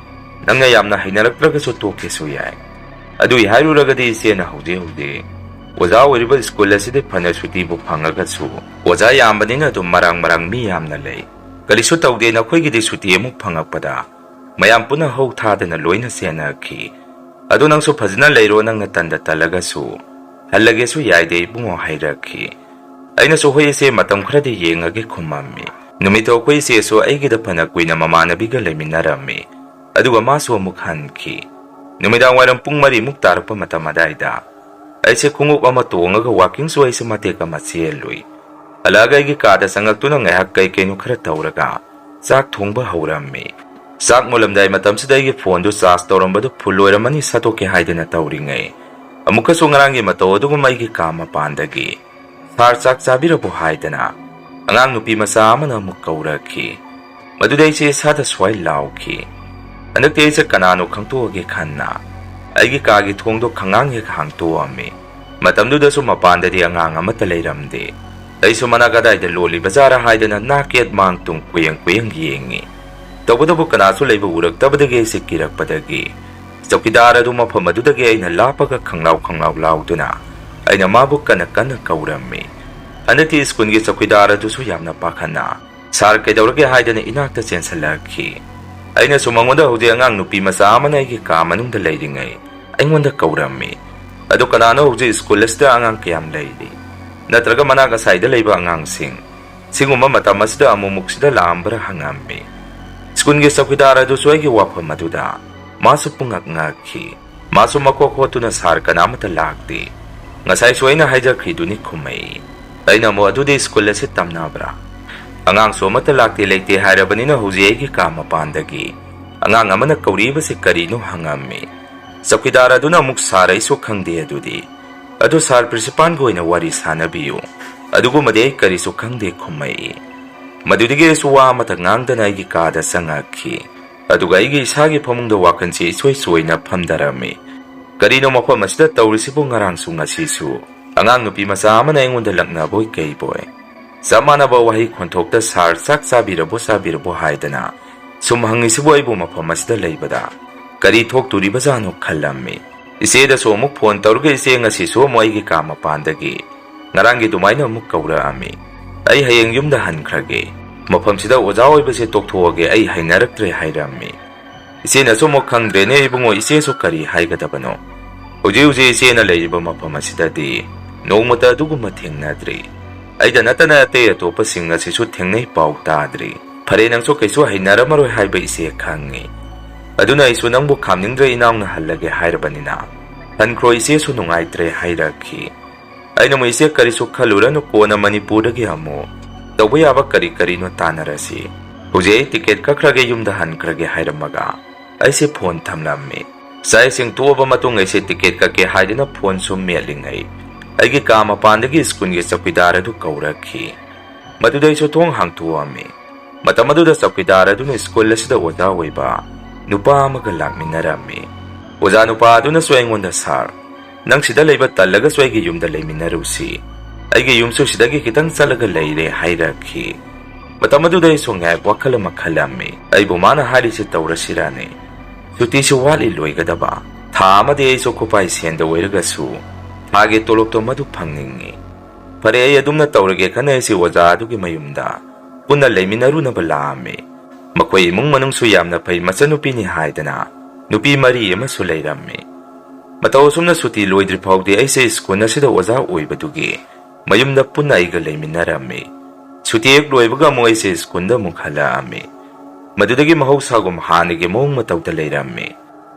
ꯅꯪꯅ ꯌꯥꯝꯅ ꯍꯩꯅꯔꯛꯇ꯭ꯔꯒꯁꯨ ꯇꯣꯛꯀꯦꯁꯨ ꯌꯥꯏ꯫ ꯑꯗꯨꯏ ꯍꯥꯏꯔꯨꯔꯒꯗꯤ ꯏꯆꯦꯅ ꯍꯧꯖꯤꯛ ꯍꯧꯖꯤꯛ ꯑꯣꯖꯥ ꯑꯣꯏꯔꯤꯕ ꯁ꯭ꯀꯨꯜ ꯑꯁꯤꯗꯤ ꯐꯅ ꯁꯨꯇꯤꯕꯨ ꯐꯪꯉꯒꯁꯨ ꯑꯣꯖꯥ ꯌꯥꯝꯕꯅꯤꯅ ꯑꯗꯨꯝ ꯃꯔꯥꯡ ꯃꯔꯥꯡ ꯃꯤ ꯌꯥꯝꯅ ꯂꯩ꯫ ꯀꯔꯤꯁꯨ ꯇꯧꯗꯦ, ꯅꯈꯣꯏꯒꯤꯗꯤ ꯁꯨꯇꯤ ꯑꯃꯨꯛ ꯐꯪꯉꯛꯄꯗ ꯃꯌꯥꯝ ꯄꯨꯟꯅ ꯍꯧ ꯊꯥꯗꯅ ꯂꯣꯏꯅ ꯆꯦꯟꯅꯈꯤ꯫ ꯑꯗꯨ ꯅꯪꯁꯨ ꯐꯖꯅ ꯂꯩꯔꯣ, ꯅꯪꯅ ꯇꯟꯗ ꯇꯜꯂꯒꯁꯨ ꯍꯜꯂꯒꯦꯁꯨ ꯌꯥꯏꯗꯦ ꯏꯕꯨꯡꯉꯣ" ꯍꯥꯏꯔꯛꯈꯤ꯫ ꯑꯩꯅꯁꯨ "ꯍꯣꯏ ꯏꯆꯦ, ꯃꯇꯝ ꯈꯔꯗꯤ ꯌꯦꯡꯉꯒꯦ" ꯈꯨꯝꯃꯝꯃꯤ꯫ ꯅꯨꯃꯤꯠꯇꯣ ꯑꯩꯈꯣꯏ ꯏꯆꯦꯁꯨ ꯑꯩꯒꯤꯗ ꯐꯅ ꯀꯨꯏꯅ ꯃꯃꯥꯟꯅꯕꯤꯒ ꯂꯩꯃꯤꯟꯅꯔꯝꯃꯤ꯫ ꯑꯗꯨꯒ ꯃꯥꯁꯨ ꯑꯃꯨꯛ ꯍꯟꯈꯤ꯫ ꯅꯨꯃꯤꯗꯥꯡ ꯋꯥꯏꯔꯝ ꯄꯨꯡ ꯃꯔꯤꯃꯨꯛ ꯇꯥꯔꯛꯄ ꯃꯇꯝ ꯑꯗꯥꯏꯗ ꯑꯩꯁꯦ ꯈꯣꯡꯎꯞ ꯑꯃ ꯇꯣꯡꯉꯒ ꯋꯥꯀꯤꯡꯁꯨ ꯑꯩꯁꯦ ꯃꯇꯦꯛ ꯑꯃ ꯆꯦꯜꯂꯨꯏ꯫ ꯍꯜꯂꯛꯑꯒ ꯑꯩꯒꯤ ꯀꯥꯗ ꯆꯪꯉꯛꯇꯨꯅ ꯉꯥꯏꯍꯥꯛ ꯀꯩ ꯀꯩꯅꯣ ꯈꯔ ꯇꯧꯔꯒ ꯆꯥꯛ ꯊꯣꯡꯕ ꯍꯧꯔꯝꯃꯤ꯫ ꯆꯥꯛ ꯃꯨꯜꯂꯝꯗꯥꯏ ꯃꯇꯝꯁꯤꯗ ꯑꯩꯒꯤ ꯐꯣꯟꯗꯨ ꯆꯥꯔꯖ ꯇꯧꯔꯝꯕꯗꯨ ꯐꯨꯜ ꯑꯣꯏꯔꯝꯃꯅꯤ, ꯁꯠꯇꯣꯛꯀꯦ ꯍꯥꯏꯗꯅ ꯇꯧꯔꯤꯉꯩ, ꯑꯃꯨꯛꯀꯁꯨ ꯉꯔꯥꯡꯒꯤ ꯃꯇꯧ ꯑꯗꯨꯒꯨꯝ ꯑꯩꯒꯤ ꯀꯥ ꯃꯄꯥꯟꯗꯒꯤ "ꯁꯥꯔ, ꯆꯥꯛ ꯆꯥꯕꯤꯔꯕꯣ?" ꯍꯥꯏꯗꯅ ꯑꯉꯥꯡ ꯅꯨꯄꯤ ꯃꯆꯥ ꯑꯃꯅ ꯑꯃꯨꯛ ꯀꯧꯔꯛꯈꯤ꯫ ꯃꯗꯨꯗ ꯑꯩꯁꯦ ꯏꯁꯥꯗ ꯁ꯭ꯋꯥꯏ ꯂꯥꯎꯈꯤ꯫ ꯍꯟꯗꯛꯇꯤ ꯑꯩꯁꯦ ꯀꯅꯥꯅꯣ ꯈꯪꯇꯣꯛꯑꯒꯦ ꯈꯟꯅ ꯑꯩꯒꯤ ꯀꯥꯒꯤ ꯊꯣꯡꯗꯣ ꯈꯪꯉꯥꯡ ꯍꯦꯛ ꯍꯥꯡꯇꯣꯛꯑꯝꯃꯤ꯫ ꯃꯇꯝꯗꯨꯗꯁꯨ ꯃꯄꯥꯟꯗꯗꯤ ꯑꯉꯥꯡ ꯑꯃꯠꯇ ꯂꯩꯔꯝꯗꯦ꯫ ꯑꯩꯁꯨ ꯃꯅꯥꯛ ꯀꯗꯥꯏꯗ ꯂꯣꯜꯂꯤꯕ ꯖꯥꯔꯥ ꯍꯥꯏꯗꯅ ꯅꯥꯛ ꯌꯦꯠ ꯃꯥꯡ ꯇꯨꯡ ꯀꯨꯌꯦꯡ ꯀꯨꯌꯦꯡ ꯌꯦꯡꯉꯤ꯫ ꯇꯧꯕꯇꯕꯨ ꯀꯅꯥꯁꯨ ꯂꯩꯕ ꯎꯔꯛꯇꯕꯗꯒꯤ ꯑꯩꯁꯦ ꯀꯤꯔꯛꯄꯗꯒꯤ ꯆꯧꯀꯤꯗꯥꯔ ꯑꯗꯨ ꯃꯐꯝ ꯑꯗꯨꯗꯒꯤ ꯑꯩꯅ ꯂꯥꯞꯄꯒ ꯈꯪꯂꯥꯎ ꯈꯪꯂꯥꯎ ꯂꯥꯎꯗꯨꯅ ꯑꯩꯅ ꯃꯥꯕꯨ ꯀꯟꯅ ꯀꯟꯅ ꯀꯧꯔꯝꯃꯤ꯫ ꯍꯟꯗꯛꯇꯤ ꯁ꯭ꯀꯨꯜꯒꯤ ꯆꯧꯀꯤꯗꯥꯔ ꯑꯗꯨꯁꯨ ꯌꯥꯝꯅ ꯄꯥꯈꯠꯅ "ꯁꯥꯔ, ꯀꯩꯗꯧꯔꯒꯦ?" ꯍꯥꯏꯗꯅ ꯏꯅꯥꯛꯇ ꯆꯦꯟꯁꯤꯜꯂꯛꯈꯤ꯫ ꯑꯩꯅꯁꯨ ꯃꯉꯣꯟꯗ "ꯍꯧꯖꯤꯛ ꯑꯉꯥꯡ ꯅꯨꯄꯤ ꯃꯆꯥ ꯑꯃꯅ ꯑꯩꯒꯤ ꯀꯥ ꯃꯅꯨꯡꯗ ꯂꯩꯔꯤꯉꯩ ꯑꯩꯉꯣꯟꯗ ꯀꯧꯔꯝꯃꯤ꯫ ꯑꯗꯨ ꯀꯅꯥꯅꯣ ꯍꯧꯖꯤꯛ ꯁ꯭ꯀꯨꯜ ꯑꯁꯤꯗ ꯑꯉꯥꯡ ꯀꯌꯥꯝ ꯂꯩꯔꯤ? ꯅꯠꯇ꯭ꯔꯒ ꯃꯅꯥꯛ ꯑꯁꯥꯏꯗ ꯂꯩꯕ ꯑꯉꯥꯡꯁꯤꯡ ꯁꯤꯒꯨꯝꯕ ꯃꯇꯝ ꯑꯁꯤꯗ ꯑꯃꯨꯛꯃꯨꯛꯁꯤꯗ ꯂꯥꯛꯑꯝꯕ꯭ꯔꯥ?" ꯍꯪꯉꯝꯃꯤ꯫ ꯁ꯭ꯀꯨꯜꯒꯤ ꯆꯧꯀꯤꯗꯥꯔ ꯑꯗꯨꯁꯨ ꯑꯩꯒꯤ ꯋꯥꯐꯝ ꯑꯗꯨꯗ ꯃꯥꯁꯨ ꯄꯨꯡꯉꯛ ꯉꯛꯈꯤ꯫ ꯃꯥꯁꯨ ꯃꯀꯣꯛ ꯍꯣꯠꯇꯨꯅ "ꯁꯥꯔ, ꯀꯅꯥꯃꯠꯇ ꯂꯥꯛꯇꯦ꯫ ꯉꯁꯥꯏꯁꯨ ꯑꯩꯅ ꯍꯥꯏꯖꯈ꯭ꯔꯤꯗꯨꯅꯤ" ꯈꯨꯝꯃꯛꯏ꯫ ꯑꯩꯅ ꯑꯃꯨꯛ "ꯑꯗꯨꯗꯤ ꯁ꯭ꯀꯨꯜ ꯑꯁꯤ ꯇꯝꯅꯕ꯭ꯔꯥ? ꯑꯉꯥꯡꯁꯨ ꯑꯃꯠꯇ ꯂꯥꯛꯇꯦ ꯂꯩꯇꯦ ꯍꯥꯏꯔꯕꯅꯤꯅ ꯍꯧꯖꯤꯛ ꯑꯩꯒꯤ ꯀꯥ ꯃꯄꯥꯟꯗꯒꯤ ꯑꯉꯥꯡ ꯑꯃꯅ ꯀꯧꯔꯛꯏꯕꯁꯤ ꯀꯔꯤꯅꯣ?" ꯍꯪꯉꯝꯃꯤ꯫ ꯆꯧꯀꯤꯗꯥꯔ ꯑꯗꯨꯅ ꯑꯃꯨꯛ "ꯁꯥꯔ, ꯑꯩꯁꯨ ꯈꯪꯗꯦ ꯑꯗꯨꯗꯤ꯫ ꯑꯗꯨ ꯁꯥꯔ ꯄ꯭ꯔꯤꯟꯁꯤꯄꯥꯜꯒ ꯑꯣꯏꯅ ꯋꯥꯔꯤ ꯁꯥꯟꯅꯕꯤꯌꯨ꯫ ꯑꯗꯨꯒꯨꯝꯕꯗꯤ ꯑꯩ ꯀꯔꯤꯁꯨ ꯈꯪꯗꯦ" ꯈꯨꯝꯃꯛꯏ꯫ ꯃꯗꯨꯗꯒꯤ ꯑꯩꯁꯨ ꯋꯥ ꯑꯃꯠꯇ ꯉꯥꯡꯗꯅ ꯑꯩꯒꯤ ꯀꯥꯗ ꯆꯪꯉꯛꯈꯤ꯫ ꯑꯗꯨꯒ ꯑꯩꯒꯤ ꯏꯁꯥꯒꯤ ꯐꯃꯨꯡꯗ ꯋꯥꯈꯜꯁꯤ ꯏꯁꯣꯏ ꯁꯣꯏꯅ ꯐꯝꯊꯔꯝꯃꯤ꯫ ꯀꯔꯤꯅꯣ ꯃꯐꯝ ꯑꯁꯤꯗ ꯇꯧꯔꯤꯁꯤꯕꯨ? ꯉꯔꯥꯡꯁꯨ ꯉꯁꯤꯁꯨ ꯑꯉꯥꯡ ꯅꯨꯄꯤ ꯃꯆꯥ ꯑꯃꯅ ꯑꯩꯉꯣꯟꯗ ꯂꯛꯅꯕꯣꯏ ꯀꯩꯕꯣꯏ ꯆꯞ ꯃꯥꯟꯅꯕ ꯋꯥꯍꯩ ꯈꯣꯟꯊꯣꯛꯇ "ꯁꯥꯔ, ꯆꯥꯛ ꯆꯥꯕꯤꯔꯕꯣ, ꯆꯥꯕꯤꯔꯕꯣ?" ꯍꯥꯏꯗꯅ ꯁꯨꯝ ꯍꯪꯉꯤꯁꯤꯕꯨ ꯑꯩꯕꯨ ꯃꯐꯝ ꯑꯁꯤꯗ ꯂꯩꯕꯗ ꯀꯔꯤ ꯊꯣꯛꯇꯣꯔꯤꯕꯖꯥꯠꯅꯣ ꯈꯜꯂꯝꯃꯤ꯫ ꯏꯆꯦꯗꯁꯨ ꯑꯃꯨꯛ ꯐꯣꯟ ꯇꯧꯔꯒ "ꯏꯆꯦ, ꯉꯁꯤꯁꯨ ꯑꯃꯨꯛ ꯑꯩꯒꯤ ꯀꯥ ꯃꯄꯥꯟꯗꯒꯤ ꯉꯔꯥꯡꯒꯤ ꯑꯗꯨꯃꯥꯏꯅ ꯑꯃꯨꯛ ꯀꯧꯔꯛꯑꯝꯃꯤ꯫ ꯑꯩ ꯍꯌꯦꯡ ꯌꯨꯝꯗ ꯍꯟꯈ꯭ꯔꯒꯦ꯫ ꯃꯐꯝꯁꯤꯗ ꯑꯣꯖꯥ ꯑꯣꯏꯕꯁꯦ ꯇꯣꯛꯊꯣꯛꯑꯒꯦ, ꯑꯩ ꯍꯩꯅꯔꯛꯇ꯭ꯔꯦ" ꯍꯥꯏꯔꯝꯃꯤ꯫ ꯏꯆꯦꯅꯁꯨ ꯑꯃꯨꯛ "ꯈꯪꯗ꯭ꯔꯦꯅꯦ ꯏꯕꯨꯡꯉꯣ, ꯏꯆꯦꯁꯨ ꯀꯔꯤ ꯍꯥꯏꯒꯗꯕꯅꯣ? ꯍꯧꯖꯤꯛ ꯍꯧꯖꯤꯛ ꯏꯆꯦꯅ ꯂꯩꯔꯤꯕ ꯃꯐꯝ ꯑꯁꯤꯗꯗꯤ ꯅꯣꯡꯃꯇ ꯑꯗꯨꯒꯨꯝꯕ ꯊꯦꯡꯅꯗ꯭ꯔꯤ꯫ ꯑꯩꯗ ꯅꯠꯇꯅ ꯑꯇꯩ ꯑꯇꯣꯞꯄꯁꯤꯡ ꯑꯁꯤꯁꯨ ꯊꯦꯡꯅꯩ, ꯄꯥꯎ ꯇꯥꯗ꯭ꯔꯤ꯫ ꯐꯔꯦ, ꯅꯪꯁꯨ ꯀꯩꯁꯨ ꯍꯩꯅꯔꯝꯃꯔꯣꯏ ꯍꯥꯏꯕ ꯏꯆꯦ ꯈꯪꯉꯤ꯫ ꯑꯗꯨꯅ ꯑꯩꯁꯨ ꯅꯪꯕꯨ ꯈꯥꯝꯅꯤꯡꯗ꯭ꯔꯦ, ꯏꯅꯥꯎꯅ ꯍꯜꯂꯒꯦ ꯍꯥꯏꯔꯕꯅꯤꯅ ꯍꯟꯈ꯭ꯔꯣ, ꯏꯆꯦꯁꯨ ꯅꯨꯡꯉꯥꯏꯇ꯭ꯔꯦ" ꯍꯥꯏꯔꯛꯈꯤ꯫ ꯑꯩꯅ ꯑꯃꯨꯛ "ꯏꯆꯦ, ꯀꯔꯤꯁꯨ ꯈꯜꯂꯨꯔꯅꯨ, ꯀꯣꯟꯅ ꯃꯅꯤꯄꯨꯔꯗꯒꯤ ꯑꯃꯨꯛ ꯇꯧꯕ ꯌꯥꯕ ꯀꯔꯤ ꯀꯔꯤꯅꯣ ꯇꯥꯟꯅꯔꯁꯤ꯫ ꯍꯧꯖꯤꯛ ꯑꯩ ꯇꯤꯀꯦꯠ ꯀꯛꯈ꯭ꯔꯒꯦ, ꯌꯨꯝꯗ ꯍꯟꯈ꯭ꯔꯒꯦ" ꯍꯥꯏꯔꯝꯃꯒ ꯑꯩꯁꯦ ꯐꯣꯟ ꯊꯝꯂꯝꯃꯤ꯫ ꯆꯥꯛ ꯏꯁꯤꯡ ꯇꯣꯛꯑꯕ ꯃꯇꯨꯡ ꯑꯩꯁꯦ ꯇꯤꯀꯦꯠ ꯀꯛꯀꯦ ꯍꯥꯏꯗꯨꯅ ꯐꯣꯟ ꯁꯨꯝ ꯃꯦꯠꯂꯤꯉꯩ ꯑꯩꯒꯤ ꯀꯥ ꯃꯄꯥꯟꯗꯒꯤ ꯁ꯭ꯀꯨꯜꯒꯤ ꯆꯧꯀꯤꯗꯥꯔ ꯑꯗꯨ ꯀꯧꯔꯛꯈꯤ꯫ ꯃꯗꯨꯗ ꯑꯩꯁꯨ ꯊꯣꯡ ꯍꯥꯡꯇꯣꯛꯑꯝꯃꯤ꯫ ꯃꯇꯝ ꯑꯗꯨꯗ ꯆꯧꯀꯤꯗꯥꯔ ꯑꯗꯨꯅ ꯁ꯭ꯀꯨꯜ ꯑꯁꯤꯗ ꯑꯣꯖꯥ ꯑꯣꯏꯕ ꯅꯨꯄꯥ ꯑꯃꯒ ꯂꯥꯛꯃꯤꯟꯅꯔꯝꯃꯤ꯫ ꯑꯣꯖꯥ ꯅꯨꯄꯥ ꯑꯗꯨꯅꯁꯨ ꯑꯩꯉꯣꯟꯗ "ꯁꯥꯔ, "ꯅꯪ ꯁꯤꯗ ꯂꯩꯕ ꯇꯜꯂꯒꯁꯨ ꯑꯩꯒꯤ ꯌꯨꯝꯗ ꯂꯩꯃꯤꯟꯅꯔꯨꯁꯤ꯫ ꯑꯩꯒꯤ ꯌꯨꯝꯁꯨ ꯁꯤꯗꯒꯤ ꯈꯤꯇꯪ ꯆꯠꯂꯒ ꯂꯩꯔꯦ" ꯍꯥꯏꯔꯛꯈꯤ꯫ ꯃꯇꯝ ꯑꯗꯨꯗ ꯑꯩꯁꯨ ꯉꯥꯏꯍꯥꯛ ꯋꯥꯈꯜ ꯑꯃ ꯈꯜꯂꯝꯃꯤ꯫ ꯑꯩꯕꯨ ꯃꯥꯅ ꯍꯥꯏꯔꯤꯁꯤ ꯇꯧꯔꯁꯤꯔꯥꯅꯦ? ꯁꯨꯇꯤꯁꯨ ꯋꯥꯠꯂꯤ ꯂꯣꯏꯒꯗꯕ꯫ ꯊꯥ ꯑꯃꯗꯤ ꯑꯩꯁꯨ ꯈꯨꯄꯥꯏ ꯁꯦꯟꯗ ꯑꯣꯏꯔꯒꯁꯨ ꯊꯥꯒꯤ ꯇꯣꯂꯣꯞꯇꯣ ꯃꯗꯨ ꯐꯪꯅꯤꯡꯉꯤ꯫ ꯐꯔꯦ, ꯑꯩ ꯑꯗꯨꯝꯅ ꯇꯧꯔꯒꯦ ꯈꯟꯅ ꯑꯩꯁꯦ ꯑꯣꯖꯥ ꯑꯗꯨꯒꯤ ꯃꯌꯨꯝꯗ ꯄꯨꯟꯅ ꯂꯩꯃꯤꯟꯅꯔꯨꯅꯕ ꯂꯥꯛꯑꯝꯃꯤ꯫ ꯃꯈꯣꯏ ꯏꯃꯨꯡ ꯃꯅꯨꯡꯁꯨ ꯌꯥꯝꯅ ꯐꯩ, ꯃꯆꯟꯅꯨꯄꯤꯅꯤ ꯍꯥꯏꯗꯅ ꯅꯨꯄꯤ ꯃꯔꯤ ꯑꯃꯁꯨ ꯂꯩꯔꯝꯃꯤ꯫ ꯃꯇꯧ ꯑꯁꯨꯝꯅ ꯁꯨꯇꯤ ꯂꯣꯏꯗ꯭ꯔꯤ ꯐꯥꯎꯗꯤ ꯑꯩꯁꯦ ꯁ꯭ꯀꯨꯜ ꯑꯁꯤꯗ ꯑꯣꯖꯥ ꯑꯣꯏꯕꯗꯨꯒꯤ ꯃꯌꯨꯝꯗ ꯄꯨꯟꯅ ꯑꯩꯒ ꯂꯩꯃꯤꯟꯅꯔꯝꯃꯤ꯫ ꯁꯨꯇꯤ ꯍꯦꯛ ꯂꯣꯏꯕꯒ ꯑꯃꯨꯛ ꯑꯩꯁꯦ ꯁ꯭ꯀꯨꯜꯗ ꯑꯃꯨꯛ ꯍꯜꯂꯛꯑꯝꯃꯤ꯫ ꯃꯗꯨꯗꯒꯤ ꯃꯍꯧꯁꯥꯒꯨꯝ ꯍꯥꯟꯅꯒꯤ ꯃꯑꯣꯡ ꯃꯇꯧꯗ ꯂꯩꯔꯝꯃꯤ꯫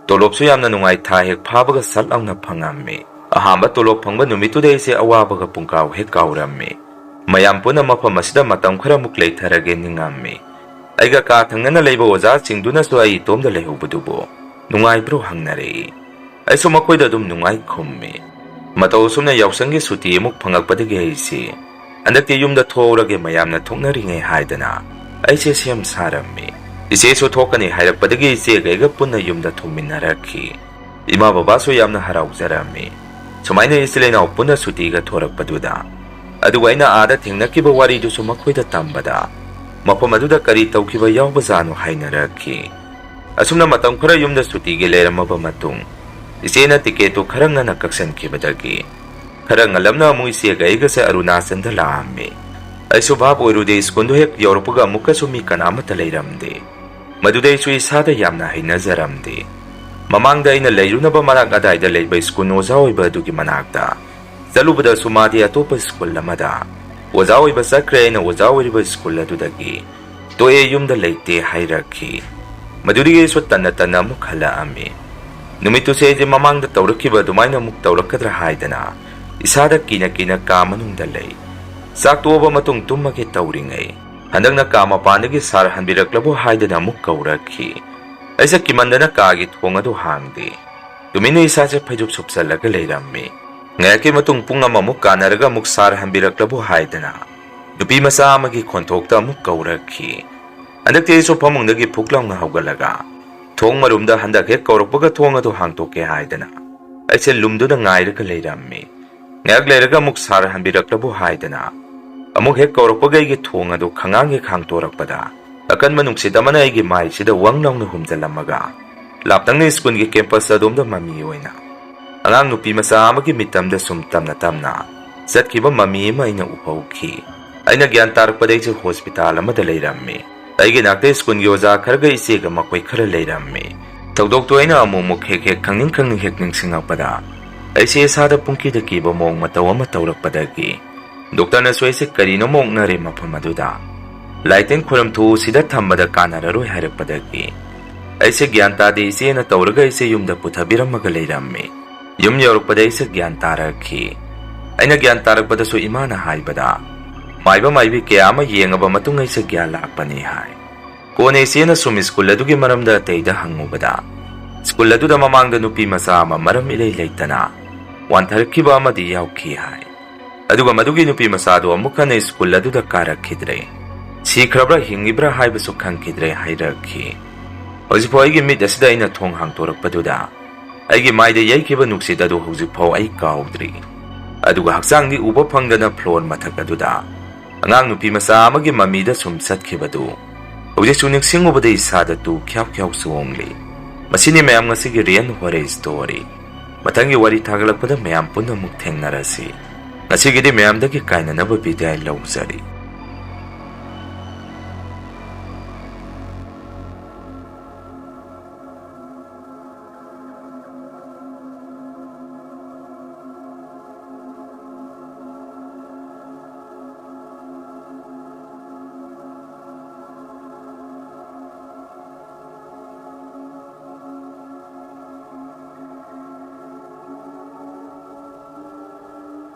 ꯇꯣꯂꯣꯞꯁꯨ ꯌꯥꯝꯅ ꯅꯨꯡꯉꯥꯏ, ꯊꯥ ꯍꯦꯛ ꯐꯥꯕꯒ ꯁꯠ ꯂꯥꯎꯅ ꯐꯪꯉꯝꯃꯤ꯫ ꯑꯍꯥꯟꯕ ꯇꯣꯂꯣꯞ ꯐꯪꯕ ꯅꯨꯃꯤꯠꯇꯨꯗ ꯑꯩꯁꯦ ꯑꯋꯥꯕꯒ ꯄꯨꯡꯀꯥꯎ ꯍꯦꯛ ꯀꯥꯎꯔꯝꯃꯤ꯫ ꯃꯌꯥꯝ ꯄꯨꯟꯅ ꯃꯐꯝ ꯑꯁꯤꯗ ꯃꯇꯝ ꯈꯔꯃꯨꯛ ꯂꯩꯊꯔꯒꯦ ꯅꯤꯡꯉꯝꯃꯤ꯫ ꯑꯩꯒ ꯀꯥ ꯊꯪꯅꯅ ꯂꯩꯕ ꯑꯣꯖꯥꯁꯤꯡꯗꯨꯅꯁꯨ ꯑꯩ ꯏꯇꯣꯝꯗ ꯂꯩꯍꯧꯕꯗꯨꯕꯨ ꯅꯨꯡꯉꯥꯏꯕ꯭ꯔꯣ ꯍꯪꯅꯔꯛꯏ꯫ ꯑꯩꯁꯨ ꯃꯈꯣꯏꯗ ꯑꯗꯨꯝ ꯅꯨꯡꯉꯥꯏ ꯈꯨꯝꯃꯤ꯫ ꯃꯇꯧ ꯑꯁꯨꯝꯅ ꯌꯥꯎꯁꯪꯒꯤ ꯁꯨꯇꯤ ꯑꯃꯨꯛ ꯐꯪꯉꯛꯄꯗꯒꯤ ꯑꯩꯁꯤ ꯍꯟꯗꯛꯇꯤ ꯌꯨꯝꯗ ꯊꯣꯛꯍꯧꯔꯒꯦ ꯃꯌꯥꯝꯅ ꯊꯣꯛꯅꯔꯤꯉꯩ ꯍꯥꯏꯗꯅ ꯑꯩꯁꯦ ꯁꯦꯝ ꯁꯥꯔꯝꯃꯤ꯫ ꯏꯆꯦꯁꯨ ꯊꯣꯛꯀꯅꯤ ꯍꯥꯏꯔꯛꯄꯗꯒꯤ ꯏꯆꯦꯒ ꯑꯩꯒ ꯄꯨꯟꯅ ꯌꯨꯝꯗ ꯊꯨꯡꯃꯤꯟꯅꯔꯛꯈꯤ꯫ ꯏꯃꯥ ꯕꯕꯥꯁꯨ ꯌꯥꯝꯅ ꯍꯔꯥꯎꯖꯔꯝꯃꯤ꯫ ꯁꯨꯃꯥꯏꯅ ꯏꯆꯤꯜ ꯏꯅꯥꯎ ꯄꯨꯟꯅ ꯁꯨꯇꯤꯒ ꯊꯣꯔꯛꯄꯗꯨꯗ꯫ ꯑꯗꯨꯒ ꯑꯩꯅ ꯑꯥꯗ ꯊꯦꯡꯅꯈꯤꯕ ꯋꯥꯔꯤꯗꯨꯁꯨ ꯃꯈꯣꯏꯗ ꯇꯝꯕꯗ ꯃꯐꯝ ꯑꯗꯨꯗ ꯀꯔꯤ ꯇꯧꯈꯤꯕ ꯌꯥꯎꯕꯖꯥꯠꯅꯣ ꯍꯥꯏꯅꯔꯛꯈꯤ꯫ ꯑꯁꯨꯝꯅ ꯃꯇꯝ ꯈꯔ ꯌꯨꯝꯗ ꯁꯨꯇꯤꯒꯤ ꯂꯩꯔꯝꯃꯕ ꯃꯇꯨꯡ ꯏꯆꯦꯅ ꯇꯤꯀꯦꯠꯇꯨ ꯈꯔ ꯉꯟꯅ ꯀꯛꯁꯟꯈꯤꯕꯗꯒꯤ ꯈꯔ ꯉꯜꯂꯞꯅ ꯑꯃꯨꯛ ꯏꯆꯦꯒ ꯑꯩꯒꯁꯦ ꯑꯔꯨꯅꯥꯆꯜꯗ ꯂꯥꯛꯑꯝꯃꯤ꯫ ꯑꯩꯁꯨ ꯚꯥꯞ ꯑꯣꯏꯔꯨꯗꯦ, ꯁ꯭ꯀꯨꯜꯗꯨ ꯍꯦꯛ ꯌꯧꯔꯛꯄꯒ ꯑꯃꯨꯛꯀꯁꯨ ꯃꯤ ꯀꯅꯥꯃꯠꯇ ꯂꯩꯔꯝꯗꯦ꯫ ꯃꯗꯨꯗ ꯑꯩꯁꯨ ꯏꯁꯥꯗ ꯌꯥꯝꯅ ꯍꯩꯅꯖꯔꯝꯗꯦ꯫ ꯃꯃꯥꯡꯗ ꯑꯩꯅ ꯂꯩꯔꯨꯅꯕ ꯃꯅꯥꯛ ꯑꯗꯥꯏꯗ ꯂꯩꯕ ꯁ꯭ꯀꯨꯜ ꯑꯣꯖꯥ ꯑꯣꯏꯕ ꯑꯗꯨꯒꯤ ꯃꯅꯥꯛꯇ ꯆꯠꯂꯨꯕꯗꯁꯨ ꯃꯥꯗꯤ ꯑꯇꯣꯞꯄ ꯁ꯭ꯀꯨꯜ ꯑꯃꯗ ꯑꯣꯖꯥ ꯑꯣꯏꯕ ꯆꯠꯈ꯭ꯔꯦ, ꯑꯩꯅ ꯑꯣꯖꯥ ꯑꯣꯏꯔꯤꯕ ꯁ꯭ꯀꯨꯜ ꯑꯗꯨꯗꯒꯤ ꯇꯣꯛꯑꯦ, ꯌꯨꯝꯗ ꯂꯩꯇꯦ ꯍꯥꯏꯔꯛꯈꯤ꯫ ꯃꯗꯨꯗꯒꯤ ꯑꯩꯁꯨ ꯇꯟꯅ ꯇꯟꯅ ꯑꯃꯨꯛ ꯍꯜꯂꯛꯑꯝꯃꯤ꯫ ꯅꯨꯃꯤꯠꯇꯨꯁꯦ ꯑꯩꯁꯦ ꯃꯃꯥꯡꯗ ꯇꯧꯔꯛꯈꯤꯕ ꯑꯗꯨꯃꯥꯏꯅ ꯑꯃꯨꯛ ꯇꯧꯔꯛꯀꯗ꯭ꯔꯥ ꯍꯥꯏꯗꯅ ꯏꯁꯥꯗ ꯀꯤꯅ ꯀꯤꯅ ꯀꯥ ꯃꯅꯨꯡꯗ ꯂꯩ꯫ ꯆꯥꯛ ꯇꯣꯛꯑꯕ ꯃꯇꯨꯡ ꯇꯨꯝꯃꯒꯦ ꯇꯧꯔꯤꯉꯩ ꯍꯟꯗꯛꯅ ꯀꯥ ꯃꯄꯥꯟꯗꯒꯤ "ꯁꯥꯔ ꯍꯟꯕꯤꯔꯛꯂꯕꯣ?" ꯍꯥꯏꯗꯅ ꯑꯃꯨꯛ ꯀꯧꯔꯛꯈꯤ꯫ ꯑꯩꯁꯦ ꯀꯤꯃꯟꯗꯅ ꯀꯥꯒꯤ ꯊꯣꯡ ꯑꯗꯨ ꯍꯥꯡꯗꯦ꯫ ꯇꯨꯃꯤꯟꯅ ꯏꯁꯥꯁꯦ ꯐꯩꯖꯨꯞ ꯁꯨꯞꯆꯜꯂꯒ ꯂꯩꯔꯝꯃꯤ꯫ ꯉꯥꯏꯍꯥꯛꯀꯤ ꯃꯇꯨꯡ ꯄꯨꯡ ꯑꯃꯃꯨꯛ ꯀꯥꯟꯅꯔꯒ ꯑꯃꯨꯛ "ꯁꯥꯔ ꯍꯟꯕꯤꯔꯛꯂꯕꯣ?" ꯍꯥꯏꯗꯅ ꯅꯨꯄꯤ ꯃꯆꯥ ꯑꯃꯒꯤ ꯈꯣꯟꯊꯣꯛꯇ ꯑꯃꯨꯛ ꯀꯧꯔꯛꯈꯤ꯫ ꯍꯟꯗꯛꯇꯤ ꯑꯩꯁꯨ ꯐꯃꯨꯡꯗꯒꯤ ꯐꯨꯛ ꯂꯥꯎꯅ ꯍꯧꯒꯠꯂꯒ ꯊꯣꯡ ꯃꯔꯨꯝꯗ ꯍꯟꯗꯛ ꯍꯦꯛ ꯀꯧꯔꯛꯄꯒ ꯊꯣꯡ ꯑꯗꯨ ꯍꯥꯡꯇꯣꯛꯀꯦ ꯍꯥꯏꯗꯅ ꯑꯩꯁꯦ ꯂꯨꯝꯗꯨꯅ ꯉꯥꯏꯔꯒ ꯂꯩꯔꯝꯃꯤ꯫ ꯉꯥꯏꯍꯥꯛ ꯂꯩꯔꯒ ꯑꯃꯨꯛ ꯁꯥꯔ ꯍꯟꯕꯤꯔꯛꯂꯕꯣ ꯍꯥꯏꯗꯅ ꯑꯃꯨꯛ ꯍꯦꯛ ꯀꯧꯔꯛꯄꯒ ꯑꯩꯒꯤ ꯊꯣꯡ ꯑꯗꯨ ꯈꯪꯉꯥꯡ ꯍꯦꯛ ꯍꯥꯡꯇꯣꯔꯛꯄꯗ ꯑꯀꯟꯕ ꯅꯨꯡꯁꯤꯠ ꯑꯃꯅ ꯑꯩꯒꯤ ꯃꯥꯏꯁꯤꯗ ꯋꯪ ꯂꯥꯎꯅ ꯍꯨꯝꯖꯤꯜꯂꯝꯃꯒ ꯂꯥꯞꯇꯪꯅ ꯁ꯭ꯀꯨꯜꯒꯤ ꯀꯦꯝꯄꯁ ꯑꯗꯣꯝꯗ ꯃꯃꯤ ꯑꯣꯏꯅ ꯑꯉꯥꯡ ꯅꯨꯄꯤ ꯃꯆꯥ ꯑꯃꯒꯤ ꯃꯤꯇꯝꯗ ꯁꯨꯝ ꯇꯝꯅ ꯇꯝꯅ ꯆꯠꯈꯤꯕ ꯃꯃꯤ ꯑꯃ ꯑꯩꯅ ꯎꯍꯧꯈꯤ꯫ ꯑꯩꯅ ꯒ꯭ꯌꯥꯟ ꯇꯥꯔꯛꯄꯗ ꯑꯩꯁꯦ ꯍꯣꯁꯄꯤꯇꯥꯜ ꯑꯃꯗ ꯂꯩꯔꯝꯃꯤ꯫ ꯑꯩꯒꯤ ꯅꯥꯛꯇ ꯁ꯭ꯀꯨꯜꯒꯤ ꯑꯣꯖꯥ ꯈꯔꯒ ꯏꯆꯦꯒ ꯃꯈꯣꯏ ꯈꯔ ꯂꯩꯔꯝꯃꯤ꯫ ꯊꯧꯗꯣꯛꯇꯨ ꯑꯩꯅ ꯑꯃꯨꯛ ꯑꯃꯨꯛ ꯍꯦꯛ ꯍꯦꯛ ꯈꯪꯅꯤꯡ ꯈꯪꯅꯤꯡ ꯍꯦꯛ ꯅꯤꯡꯁꯤꯡꯉꯛꯄꯗ ꯑꯩꯁꯦ ꯏꯁꯥꯗ ꯄꯨꯡꯀꯤꯗ ꯀꯤꯕ ꯃꯑꯣꯡ ꯃꯇꯧ ꯑꯃ ꯇꯧꯔꯛꯄꯗꯒꯤ ꯗꯣꯛꯇꯔꯅꯁꯨ ꯑꯩꯁꯦ ꯀꯔꯤꯅꯣꯝ ꯑꯣꯛꯅꯔꯦ ꯃꯐꯝ ꯑꯗꯨꯗ ꯂꯥꯏꯇꯤꯟ ꯈꯨꯔꯨꯝꯊꯣꯛꯎ, ꯁꯤꯗ ꯊꯝꯕꯗ ꯀꯥꯟꯅꯔꯔꯣꯏ ꯍꯥꯏꯔꯛꯄꯗꯒꯤ ꯑꯩꯁꯦ ꯒ꯭ꯌꯥꯟ ꯇꯥꯗꯦ, ꯏꯆꯦꯅ ꯇꯧꯔꯒ ꯑꯩꯁꯦ ꯌꯨꯝꯗ ꯄꯨꯊꯕꯤꯔꯝꯃꯒ ꯂꯩꯔꯝꯃꯤ꯫ ꯌꯨꯝ ꯌꯧꯔꯛꯄꯗ ꯑꯩꯁꯦ ꯒ꯭ꯌꯥꯟ ꯇꯥꯔꯛꯈꯤ꯫ ꯑꯩꯅ ꯒ꯭ꯌꯥꯟ ꯇꯥꯔꯛꯄꯗꯁꯨ ꯏꯃꯥꯅ ꯍꯥꯏꯕꯗ ꯃꯥꯏꯕ ꯃꯥꯏꯕꯤ ꯀꯌꯥ ꯑꯃ ꯌꯦꯡꯉꯕ ꯃꯇꯨꯡ ꯑꯩꯁꯦ ꯒ꯭ꯌꯥꯟ ꯂꯥꯛꯄꯅꯤ ꯍꯥꯏ꯫ ꯀꯣꯟꯅ ꯏꯆꯦꯅ ꯁꯨꯝ ꯁ꯭ꯀꯨꯜ ꯑꯗꯨꯒꯤ ꯃꯔꯝꯗ ꯑꯇꯩꯗ ꯍꯪꯉꯨꯕꯗ ꯁ꯭ꯀꯨꯜ ꯑꯗꯨꯗ ꯃꯃꯥꯡꯗ ꯅꯨꯄꯤ ꯃꯆꯥ ꯑꯃ ꯃꯔꯝ ꯏꯂꯩ ꯂꯩꯇꯅ ꯋꯥꯟꯊꯔꯛꯈꯤꯕ ꯑꯃꯗꯤ ꯌꯥꯎꯈꯤ ꯍꯥꯏ꯫ ꯑꯗꯨꯒ ꯃꯗꯨꯒꯤ ꯅꯨꯄꯤ ꯃꯆꯥꯗꯨ ꯑꯃꯨꯛ ꯍꯟꯅ ꯁ꯭ꯀꯨꯜ ꯑꯗꯨꯗ ꯀꯥꯔꯛꯈꯤꯗ꯭ꯔꯦ꯫ ꯁꯤꯈ꯭ꯔꯕ꯭ꯔꯥ ꯍꯤꯡꯉꯤꯕ꯭ꯔꯥ ꯍꯥꯏꯕꯁꯨ ꯈꯪꯈꯤꯗ꯭ꯔꯦ ꯍꯥꯏꯔꯛꯈꯤ꯫ ꯍꯧꯖꯤꯛꯐꯥꯎ ꯑꯩꯒꯤ ꯃꯤꯠ ꯑꯁꯤꯗ ꯑꯩꯅ ꯊꯣꯡ ꯍꯥꯡꯇꯣꯔꯛꯄꯗꯨꯗ ꯑꯩꯒꯤ ꯃꯥꯏꯗ ꯌꯩꯈꯤꯕ ꯅꯨꯡꯁꯤꯠ ꯑꯗꯨ ꯍꯧꯖꯤꯛꯐꯥꯎ ꯑꯩ ꯀꯥꯎꯗ꯭ꯔꯤ꯫ ꯑꯗꯨꯒ ꯍꯛꯆꯥꯡꯗꯤ ꯎꯕ ꯐꯪꯗꯅ ꯐ꯭ꯂꯣꯔ ꯃꯊꯛ ꯑꯗꯨꯗ ꯑꯉꯥꯡ ꯅꯨꯄꯤ ꯃꯆꯥ ꯑꯃꯒꯤ ꯃꯃꯤꯗ ꯁꯨꯝ ꯆꯠꯈꯤꯕꯗꯨ ꯍꯧꯖꯤꯛꯁꯨ ꯅꯤꯡꯁꯤꯡꯉꯨꯕꯗ ꯏꯁꯥꯗ ꯇꯨ ꯈ꯭ꯌꯥꯎ ꯈ꯭ꯌꯥꯎ ꯆꯣꯡꯂꯤ꯫ ꯃꯁꯤꯅꯤ ꯃꯌꯥꯝ ꯉꯁꯤꯒꯤ ꯔꯤꯌꯦꯜ ꯍꯣꯔꯔ ꯁ꯭ꯇꯣꯔꯤ꯫ ꯃꯊꯪꯒꯤ ꯋꯥꯔꯤ ꯊꯥꯒꯠꯂꯛꯄꯗ ꯃꯌꯥꯝ ꯄꯨꯟꯅ ꯑꯃꯨꯛ ꯊꯦꯡꯅꯔꯁꯤ꯫ ꯉꯁꯤꯒꯤꯗꯤ ꯃꯌꯥꯝꯗꯒꯤ ꯀꯥꯏꯅꯅꯕ ꯕꯤꯗꯥꯏ ꯂꯧꯖꯔꯤ꯫